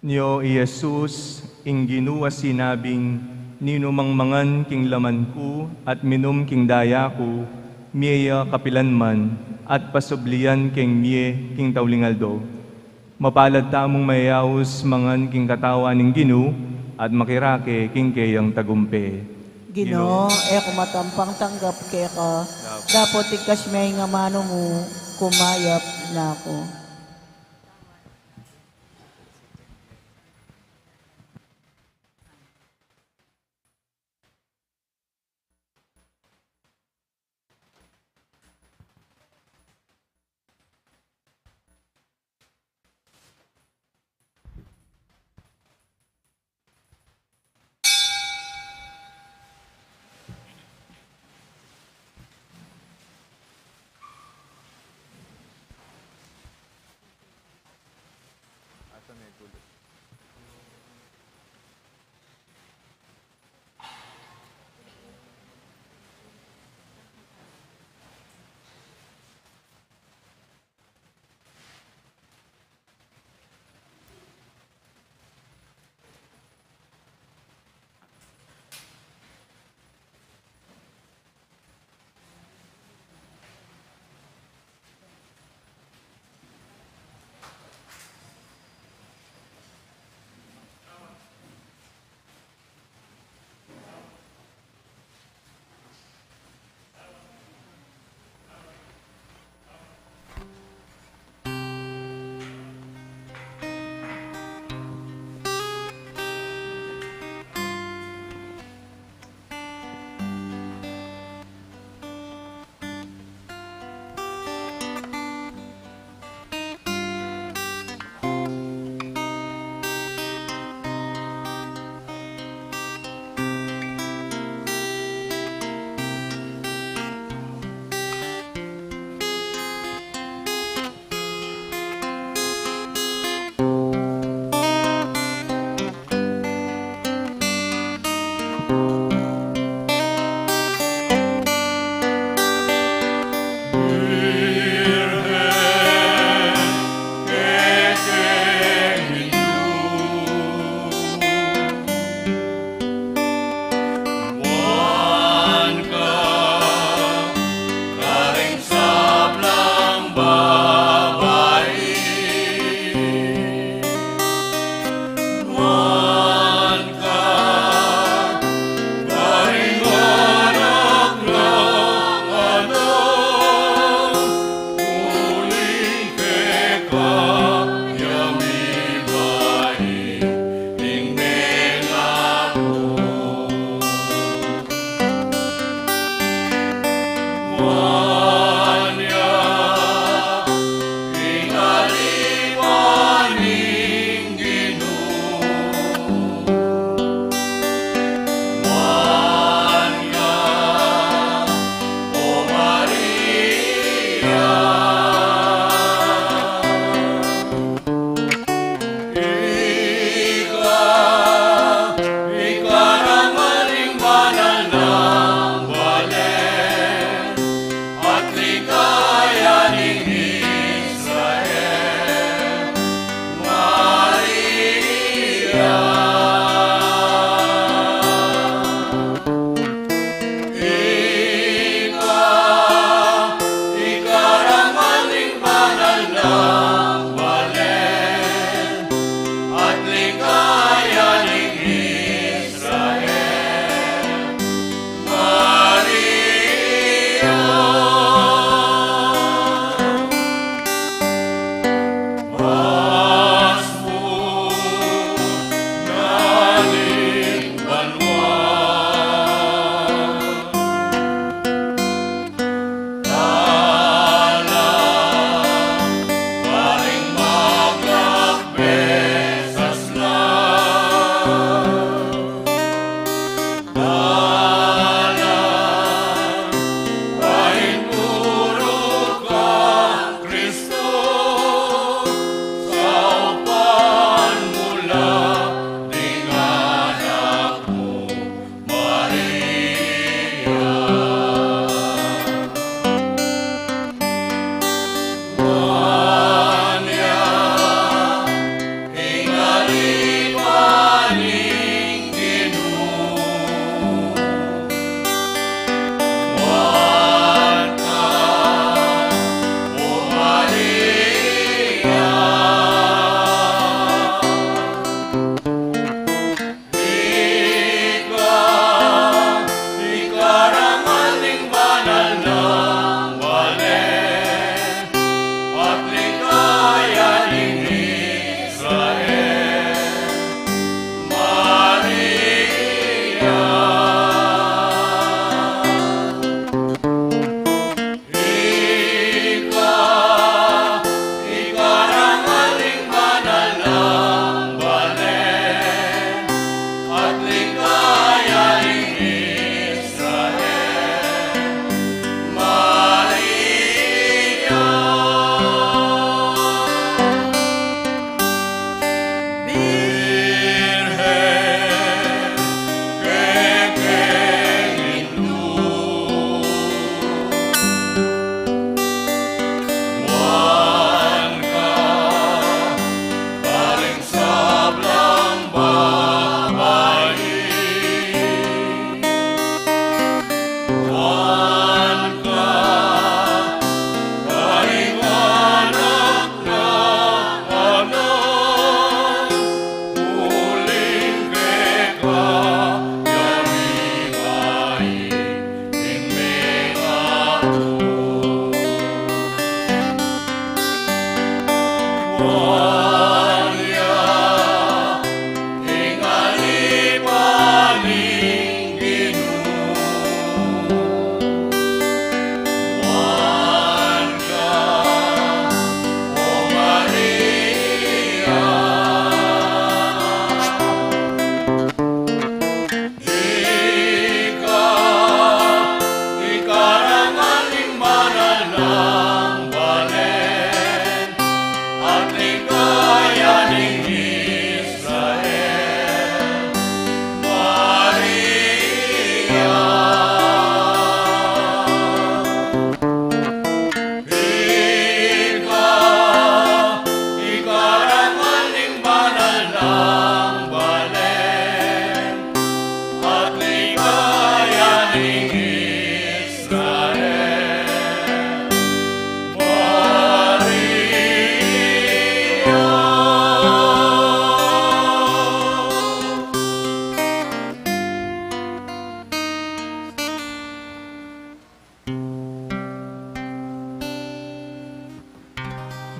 Nio i Jesus, ing Ginu a sinabing, "Ninumang mangan king laman ku at minum king daya ku, mie ya kapilan man, at pasublian keng mie king tauling aldo." Mapalad tamung mayaus mangan king katawan ning Ginu at makirake king keyang tagumpe. Ginu, e ku matampang tanggap keka, dapot tigkas me ing amanu mu, kumayap na ku.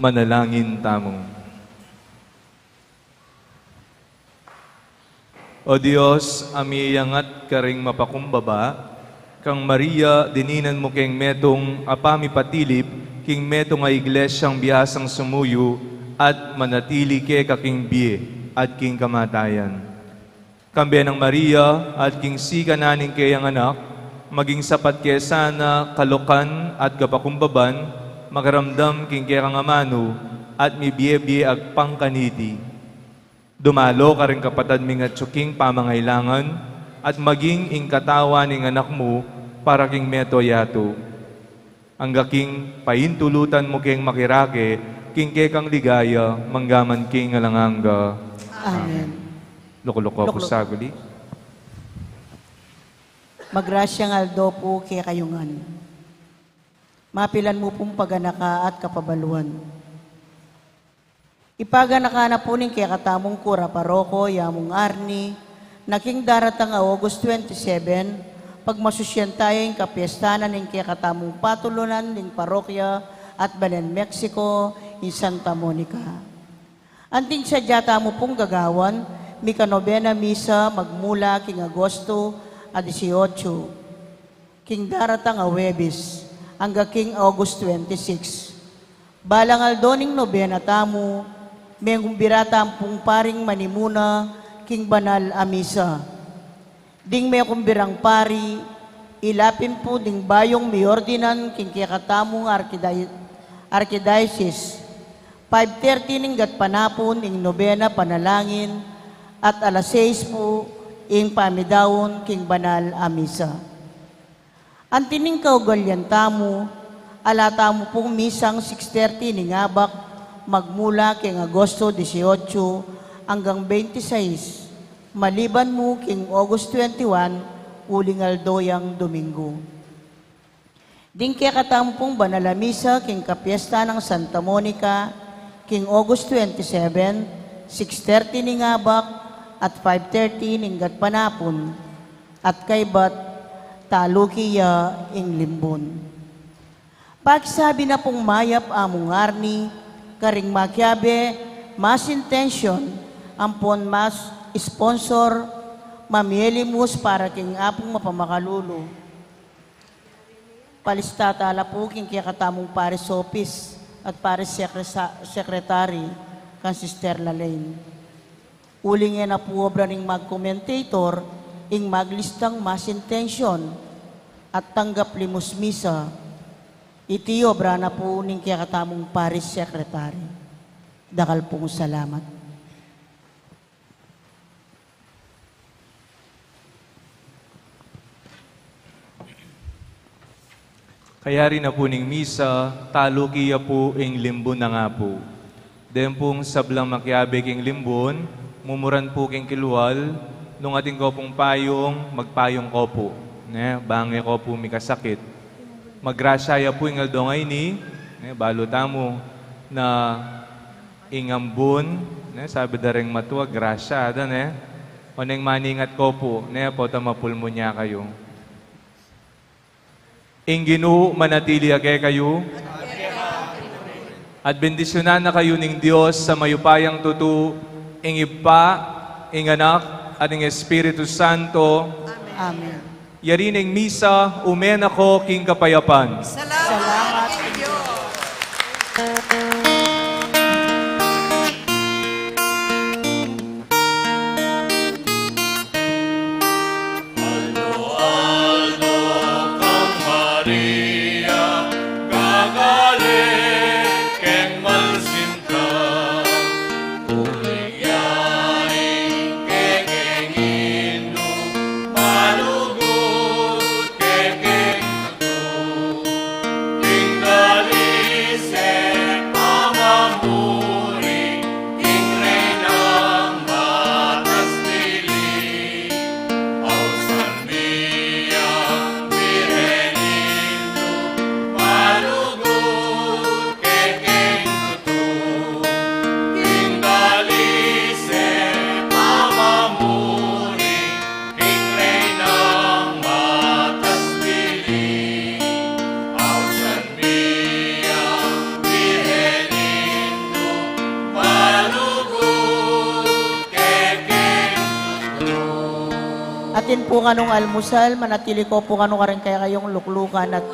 Manalangin tamu. O Dios, a miyangat karing mapakumbaba, kang Maria, dininan mu keng metung a pamipatilip king metung a iglesyang biasang sumuyu at manatili keka king bie at king kamatayan. Kambe nang Maria at king sikanan ning keyang anak, maging sapat ke sana kalukan at kapakumbaban, makaramdam king kekang amanu at mibie-bie agpang kaniti. Dumalo karing kapatad ming atyu king pamangailangan at maging ing katawan ning anak mu para king meto yatu. Angga king paintulutan mu keng makirake king kekang ligaya, manggaman king alang angga. Amen. Lukluk ko pu saguli. Magrasyang aldo pu kekayu ngan. Mapilan mu pung paganaka at kapabaluan. Ipaganaka na pu ning kekatamung kura paroko, i Among Arnie, na king daratang a August twenty-seven, pagmasusyan taya ing kapiestanan ning kekatamung patulunan ning parokya at balen Mexico, ing Santa Monica. Anting sadya tamu pung gagawan, mika-novena misa magmula king Agosto a dieciocho, king daratang a Huwebes, angga king August twenty-six. Balang aldo ning nobena tamu, mengumbira tamu pung paring manimuna king banal a misa. Ding mekumbirang pari, ila pin pu ding bayung miordinan king kekatamung arkiday-, arkidiocese. Five thirty ning gatpanapun ing nobena panalangin at alas sais pu ing pamidaun king banal a misa. Anti ning kaugalian tamu, ala tamu pung misang six thirty ning abak, magmula king Agosto dieciocho anggang twenty-six, maliban mu king August twenty-one, uling aldo yang Domingo. Ding kekatamu pung banal a misa king kapiesta nang Santa Monica, king August twenty-seven, six thirty ning abak at five thirty ning gatpanapun, at kaybat taluki ya ing limbun. Pakisabi na pung mayap, Among Arnie, karing makiabe, mass intention, ampon mass sponsor, mamie limus para king Apung mapamakalulu. Palista tala pu king kekatamung parish office at parish secre-, secretary kang Sister Lalaine. Uling e na pu obra ning mag-commentator ing maglistang mass intention at tanggap limus misa. Iti obra na pu ning kekatamung parish secretary. Dakal pung salamat. Kayari na pu ning misa, taluki ya pu ing limbun na nga pu. Deng pung sablang makiabe king limbun, mumuran pu king kilwal, nung atin ko pung payung, magpayung ko pu, ne, bang e ko pu mikasakit. Magrasya ya pu ing aldo ngeni, ne, balu tamu na ing ambun, ne, sabi da reng matua, grasya da, ne. Oneng maningat ko pu, ne, pota mapulmonya kayu. Ing Ginu manatili ya kekayu. At bendisyunan na kayu ning Dios a mayupayang tutu, ing Ibpa, ing Anak, at ing Espiritu Santo. Amen. Yari na ing misa, ume na ko king kapayapan. Salamat king Dios. Atin pu kanung almusal, manatili ko pu kanu karing kekayung luklukan at